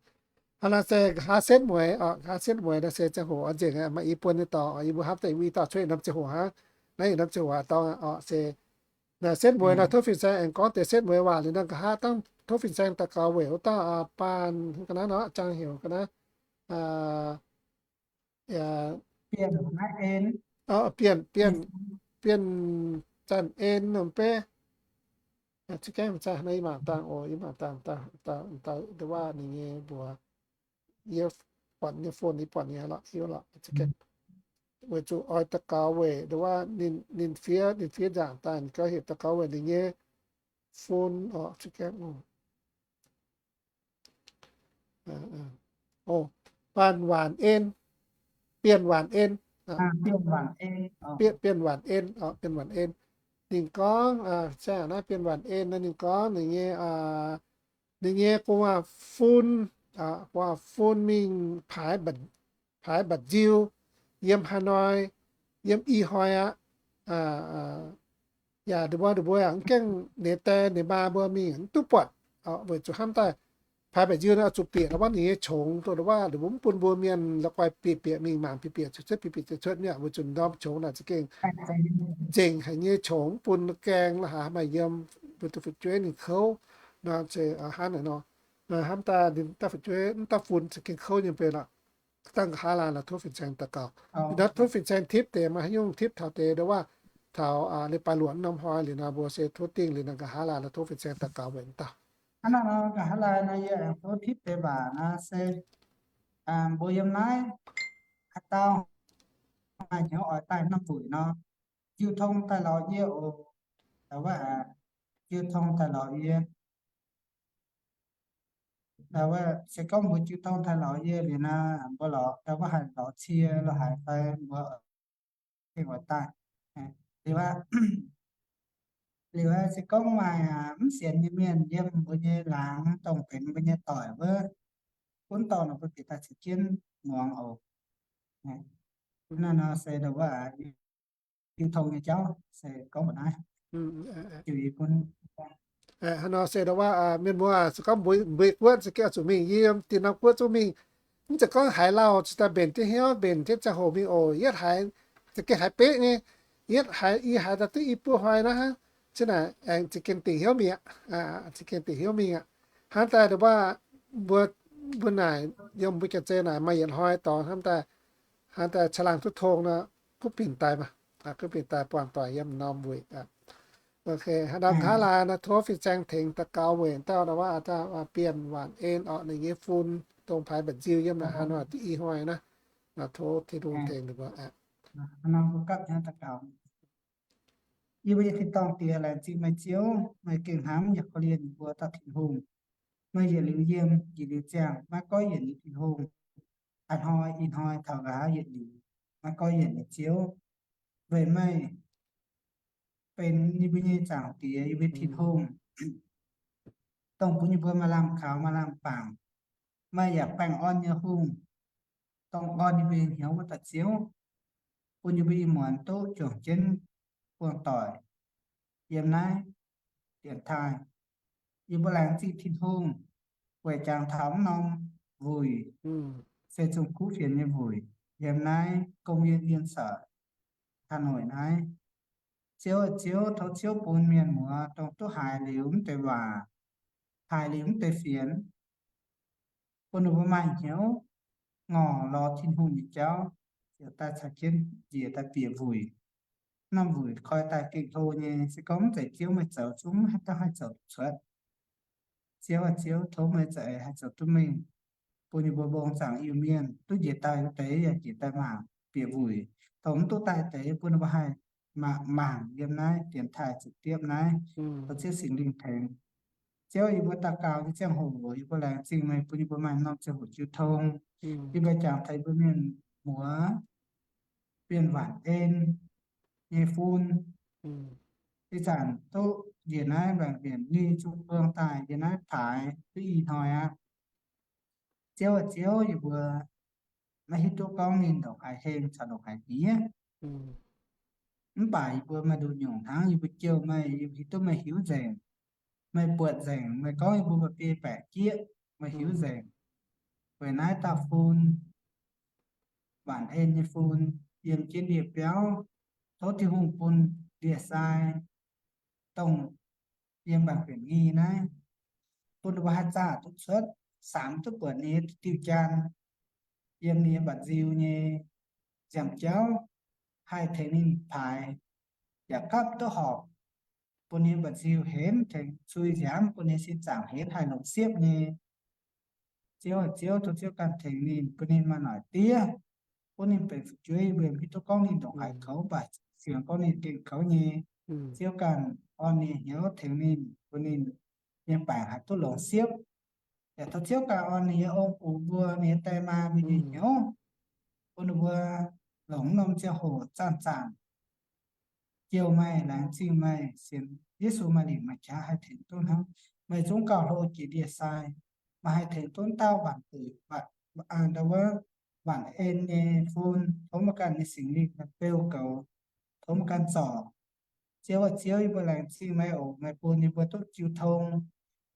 naaiv se nqa'haav setv mueiz oc, nqa'haav setv mueiz naaiv se ziangh hoc oix nzengc aqv, maaih i buo nyei dorngx, yie mbuo hnamv daaih i dauh cuotv yietc norm ziangh hoc hnangv. Naaiv yietc norm ziangh hoc aqv dorngx oc, se naaiv setv mueiz nor tov fin-saeng aengx gorngv deix setv mueiz waac liuz nor, nqa'haav dangh tov fin-saeng daux gaux weic wuov dauh baanh ga'naaiv nor, jangx heuc ga'naaiv Bienh, Bienh, Bienh Zanc En norm beiv. Za'gengh naaiv yie mangc dangh oc, yie mangc dangh, dangh, dangh, dangh waac ninh nyei mbuox. Yie buatc nyei phone, yie buatc nyei lorqc, hiuv lorqc. Weic zuqc oix daux gaux weic nduov ninh, ninh fiev, ninh fiev nzaangc daaih, ninh gauh heuc daux gaux weic ninh nyei phone oc, za'gengh oc. Baanh Waanc En, Bienh Waanc En, Bienh Waanc En, Bienh Waanc En, Bienh Waanc En. Ninh gorngv, naaiv Bienh Waanc En naaiv ninh gorngv ninh nyei, ninh nyei gu'nguaaz-fun, gu'nguaaz-fun mingh paaix mba'nziu yiem Hanoi, yiem i hnoi aqv. Yaac ndongc wuov, ndongc wuov yaac mv gaengh ninh die ninh maa mbuo mingh mv duqv buatc, weic zuqc hnamv daaih paaix mba'nziu naaiv zuqc bieqc la'wuov ninh nyei qongx, dongh wuov mv bun mbuo mienh la'guaih bieqc-bieqc mingh mangc bieqc-bieqc cuotv, bieqc-bieqc cuotv, cuotv mi'aqv, weic zuqc norm qongx naaic za'gengh nzengc haic nyei qongx, mv bun gaeng la'haaix maaih yiem, mbuo duqv fu'jueiv ninh kouv nor, se hnangv naaic nor. Hnamv daaih ninh daaih fu'jueiv mv daaih fun za'gengh kouv nyei mbuo lorqc. Dangh nqa'haav laanh la'tov fin-saeng daux gaux. Nor tov fin-saeng tipv deix, maaih haaix nyungc tipv taux deix ndongc wuov, taux leiz-baaix luoqc norm hnoi liuz nor, mbuo se tov dingh liuz nor, nqa'haav laanh la'tov fin-saeng daux gaux weic daaih. Hnangv naaiv nor, nqa'haav laanh nor yie aengx tov tipv deix mbac nor se, mbuo yiem naaiv haaix dauh maaih hnyouv oix daaih norm buic nor, jiu tong daaih lorz yie oc. Da'wuov, jiu tong daaih lorz yie. Da'wuov se gorngv mbuo jiu tong daaih lorz yie liuz nor, mbuo lorz da'wuov haaix lorz cie lo haaix fai mbuo gengh oix daaih. Liuz aqv, liuz aqv, se gorngv maaih mv sienx nyei mienh yiem mbuo nyei laangz dongh benx mbuo nyei doic wuov, gunv dorh ninh mbuo bieqc daaih caux jienv muangx oc. Naaiv nor se da'wuov jiu tong nyei jauv se gorngv mbuoqc naaiv. Hnangv nor se da'wuov mienh muoz, se gorngv mbuo, mbuo guoqv se gengh oix zuqc mingh yiem dieh norm guoqv zungv mingh. Mv zeiz gorngv haiz lauh cingx daaih mbenc jienv hnyouv, mbenc jienv ziangh hoc mingh oc. Yietv haiz za'gengh haiz beqv nyei. Yietv haiz, i haiz daaih duqv i buo hnoi naaiv hnangv, cin naaic aengx za'gengh dingc hnyouv mi'aqv, za'gengh dingc hnyouv mingh aqv. Hnangv daaih da'wuov mbuo, mbuo naaic yiem mbuo janx-zei naaic maaih yietc hnoi dorngx hnangv daaih, hnangv daaih caangh laangh duqv tong nor, kuv binc daaih maah, kuv binc daaih buangh doic yiem norm weic. Hnangv nqa'haav laanh nor tov fin-saeng tengx daux gaux weic dauh da'wuov Bienh Waanc En orqc, ninh nyei fun dongh paaix mba'nziu yiem naaic hnoi, diuh i hnoi naaiv, tov Tin-Hungh tengx ninh mbuo. Yie mbuo nyei tin-dorngh Diex, laengz zingh meih Ziouv, meih gengh hnamv yaac korv-lienh yie mbuo dauh Tin-Hungh. Meih yietc liuz yiem, yietc liuz ziangh, maiv goiv yienc nyei Tin-Hungh. A'hnoi ih hnoi taux nqa'haav yietc liuz, maiv goiv yienc nyei Ziouv. Weic meih benx yie mbuo nyei Zaangc Diex, yie mbuo Tin-Hungh, dongh bun yie mbuo maaih lamh kaux maaih lamh bangc. Meih yaac baengh orn nyei hungh, dongh orn yie mbuo nyei hnyouv wuov dauh Ziouv, bun yie mbuo ih muonz duqv juangc jienv buangh doic yiem naaiv dienx taaih. Yie mbuo laengz zingh Tin-Hungh weic jangx taux mv norm wuic, se Zong-Guv fienx nyei wuic, yiem naaiv Công viên Yên Sở, Hà Nội naaiv. Ziouv, Ziouv, tov Ziouv bun mienh muoz dongh duqv haiz liuz mv deix waac, haiz liuz mv deix fienx, bun ninh mbuo maaih hnyouv ngorc lorz Tin-Hungh nyei jauv, ziouc daaih caux jienv njiec daaih bieqc wuic. Norm wuic koi daaih gengh hlo nyei, se gorngv mv zeiz Ziouv meih zoux zungv maiv haih zoux duqv cuotv. Ziouv aac, Ziouv, tov meih za'eix haih zoux duqv mingh, bun yie mbuo mbong zaangc Iu-Mienh duqv njiec daaih wuov deix yaac njiec daaih mangc bieqc wuic. Dongh mv duqv daaih deix bun ninh mbuo haih mangc yiem naaiv dienx taaih ziepc diepv naaiv, tov Ziouv Singx Lingh tengx. Ziouv, yie mbuo daux gaux nyei ziangh hoc yie mbuo laengz zingh meih bun yie mbuo maaih norm ziangh hoc jiu tong. Yie mbuo jangx taux yie mbuo mienh muoz Bienh Waanc En nyei fun. Ih zanc duqv njiec naaiv mbaengc-mbienc ninh zungv buangh daaih yiem naaiv paaix duqv i hnoi aqv. Ziouv aac, Ziouv, yie mbuo maiv hiuv duqv gorngv ninh ndongc haaix heng caux ndongc haaix hniev. Mv baac yie mbuo maaih nduqc nyungc hnangv yie mbuo jouh meih, yie mbuo hiuv duqv meih hiuv nzengc, meih buatc nzengc, meih gorngv yie mbuo mba'biei baeqc jieqv, meih hiuv nzengc. Weic naaiv dauh fun, Waanc En nyei fun, yiem jienv ndie-biauv, tov Tin-Hungh bun ndie-sai, dongh yiem mbaengx-huenc ngii naaiv, bun ninh mbuo haih zaah duqv cuotv, samx duqv buatc ninh nyei diuh jaan, yiem ninh nyei mba'nziu nyei nziaamv-jauv, haih tengx ninh paaix, yaac gapv duqv horpc, bun ninh nyei mba'nziu henv tengx cui nziaamv, bun ninh sin zaangc henv haih longc siepv nyei. Ziouv aac, Ziouv, tov Ziouv ganh tengx ninh, bun ninh maaih noic diev, bun ninh benx fu'jueiv. Mbuo mv hiuv duqv gorngv ninh ndongc haaix koux, mv baac sienx gorngv ninh gengh koux nyei. Ziouv ganh orn ninh hnyouv tengx ninh, bun ninh nyei baengc haih duqv longc siepv. Yaac tov Ziouv ganh orn ninh nyei ong-bux mbuo, ninh nyei die maa mbuo nyei hnyouv, bun ninh mbuo longc norm ziangh hoc zanc-zanc jouh meih, laengz zingh meih, sienx Yesu maaih lingc maaih qaqv haih tengx duqv hnangv. Meih zungv gauh hlo jiex ndie-sai, meih haih tengx duqv dauh waanc buic, waanc, ndau wuov waanc en nyei fun, tov meih ganh nyei Singx Lingh beu goux, tov meih ganh zorc. Ziouv aac, Ziouv, yie mbuo laengz zingh meih oc. Meih bun yie mbuo duqv jiu tong,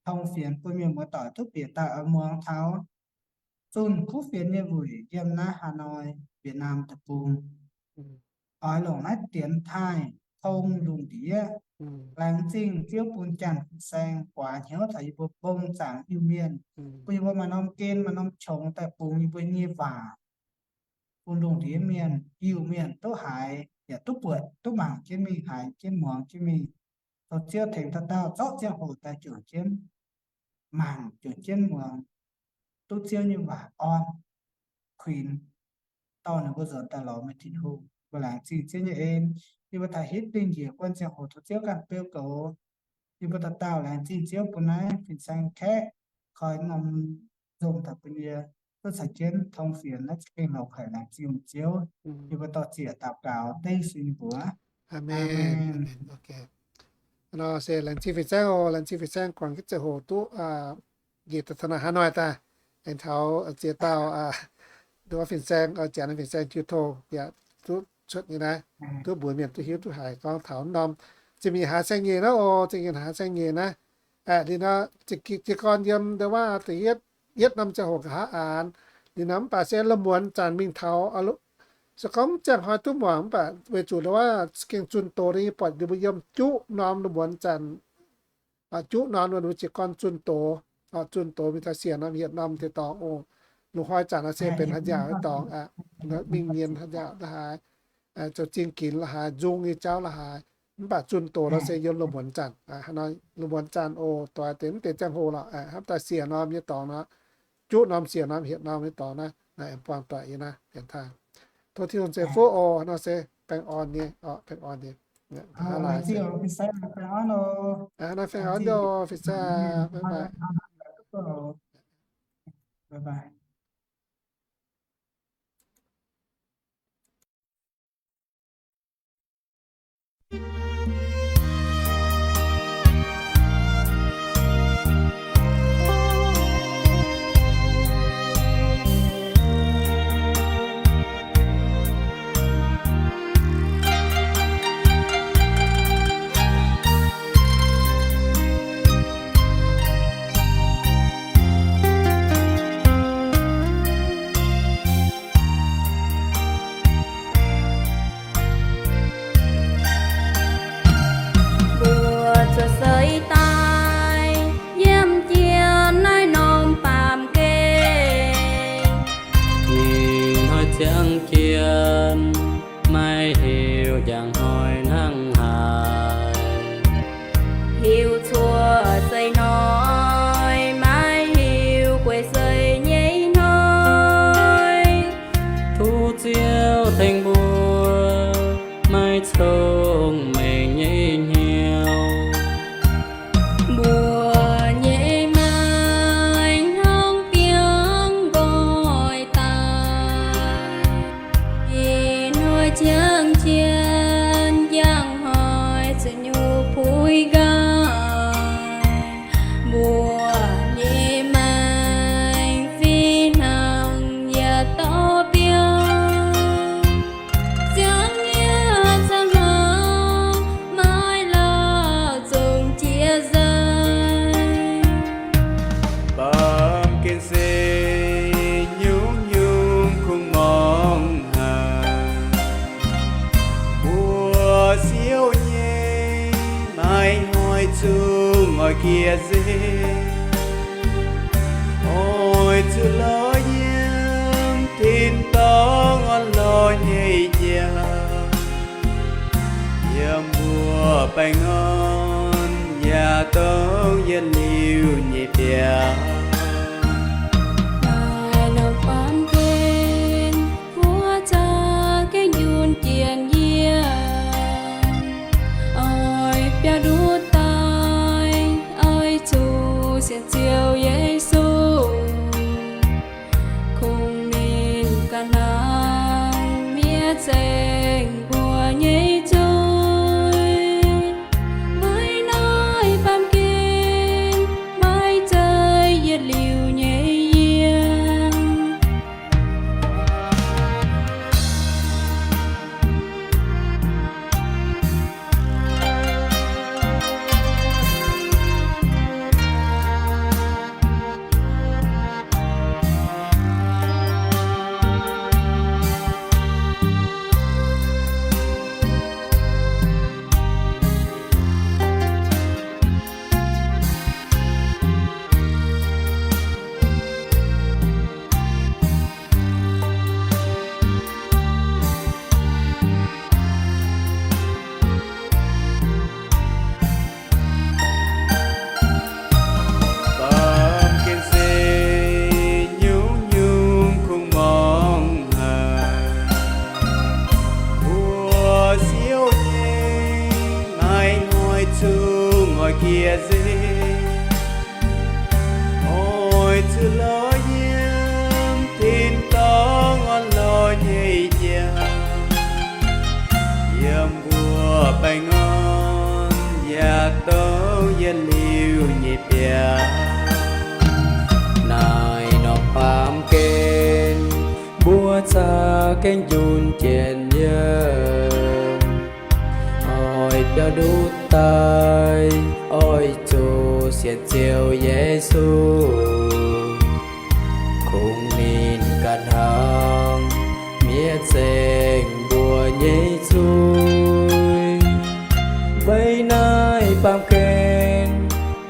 tong fienx bun mienh muoz-doic duqv bieqc daaih oix muangx taux zunh kuv fienx nyei wuic yiem naaiv Hà Nội, Việt Nam deic-bung. Oix longc naaiv dienx taaih tong lungh ndiev. Laengz zingh Ziouv bun janx fin-saeng guaax hnyouv taux yie mbuo mbong zaangc Iu-Mienh, bun yie mbuo maaih norm gen maaih norm qongx daaih bungx yie mbuo nyei waac bun lungh ndiev mienh, Iu-Mienh duqv haiz, yaac duqv buatc, duqv mangc jienv mingh, haiz jienv muangx jienv mingh. Tov Ziouv tengx dauh dauh zorqv ziangh hoc daaih juangc jienv mangc, juangc jienv muangx, duqv Ziouv nyei waac orn, kuinx, dorh ninh mbuo nzuonx daaih lorz meih Tin-Hungh. Mbuo laengz zingh Ziouv nyei en. Yie mbuo taux hitv lingh njiec guanh ziangh hoc tov Ziouv ganh beu goux. Yie mbuo dauh dauh laengz zingh Ziouv bun naaiv fin-saeng kaeqv koi norm nzong daaih bun yie duqv caux jienv tong fienx naaiv za'gengh longx haic. Laengz zingh Ziouv. Yie mbuo dorh ziec daux gaux dengv Yesu nyei mbuox. Aamen. Nor se laengz zingh fin-saeng oc. Laengz zingh fin-saeng guangc jienv ziangh hoc duqv njiec daaih taux naaiv Hà Nội daaih, aengx taux ziex dauh, nduov fin-saeng, janx fin-saeng jiu tong yaac duqv cuotv nyei naaiv, duqv mbuox mienh duqv hiuv duqv haiz gorngv taux norm ziangh mienv haaix saeng-nyeic naaiv oc. Ziangh mienv haaix saeng-nyeic naaiv, liuz nor, jiez gorn yiem ndau wuov da'yietv, yietv norm ziangh hoc nqa'haav aanx. Liuz nor mv baac se la'muonz zanc mingh taux, se gorngv mv ziangh hnoi duqv muangx, mv baac weic zuqc ndau wuov gengh zunh doz nyei, buatc ninh mbuo yiem juqv norm la'muonz zanc, juqv norm wuov jiez gorn zunh doz, zunh doz mingh taux siec norm hietc norm deix dorngx oc. Lungh hnoi zanc nor se benx haaix nziaauc nyei dorngx, mingh mienh haaix nziaauc la'haaix, zoux zingh ginx la'haaix, nzung nyei jauv la'haaix. Mv baac zunh doz nor se yiem la'muonz zanc, la'muonz zanc oc, doix deix mv deix ziangh hoc lorqc, hnamv daaih siec norm nyei dorngx nor, juqv norm siec norm hietc norm nyei dorngx naaiv, aengx buangh doic yie naaiv, aengx taaih. Tov Tin-Hungh ceix fuqv oc. Nor se baengh orn nyei, baengh orn nyei. Naaiv baengh orn nyei, fin-saeng, bye bye. Mbuo cuotv seix daaih yiem jiex naaiv norm baamh gen, ih hnoi ziangh jienv maiv hiuv njang hnoi hnangv haaix. Hiuv cuotv seix hnoi, maiv hiuv guei seix nyei hnoi. Tov Ziouv tengx mbuo maiv cong-mengh nyei hnyouv. Mbuo nyei maengc hnangv biangh nqoi daaih, ih hnoi ziangh jienv njang hnoi zuqc nyungc puix nqaang. Mbuo nyei maengc fih hnangv yietc dauh biauv, ziangh nyieqc ziangh hlauv maiv lauh zongh jiex nzengc. Baamh gen se nyungc-nyungc kungx mangc haic. Mbuo siouc nyei, maiv hnoi zungv oix jiex nzengc. Oix zuqc lorz yiem tin-dorngh orn-lorqc nyei jauv, yiem mbuo baengh orn yaac dongh yietc liuz nyei biauv. Daaih norm baamh gen, buov za'gengh yunh jiex yiem. Oix biauv nduqc daaih, oix zuqc sienx Ziouv Yesu, kungx ninh ganh hnangv. Gieh nzengc, oix zuqc lorz yiem tin-dorngh orn-lorqc nyei jauv, yiem mbuo baengh orn yaac dongh yietc liuz nyei biauv. Naaiv norm baamh gen mbuo caux gengh njunh Janx-Yiem, oix biaux ndutv daaih, oix zuqc sienx Ziouv Yesu, kungx ninh ganh hnangv mietc zengc mbuo nyei zuiz. Weic naaiv baamh gen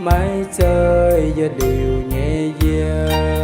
maiv zeiz yietc liuz nyei yiem.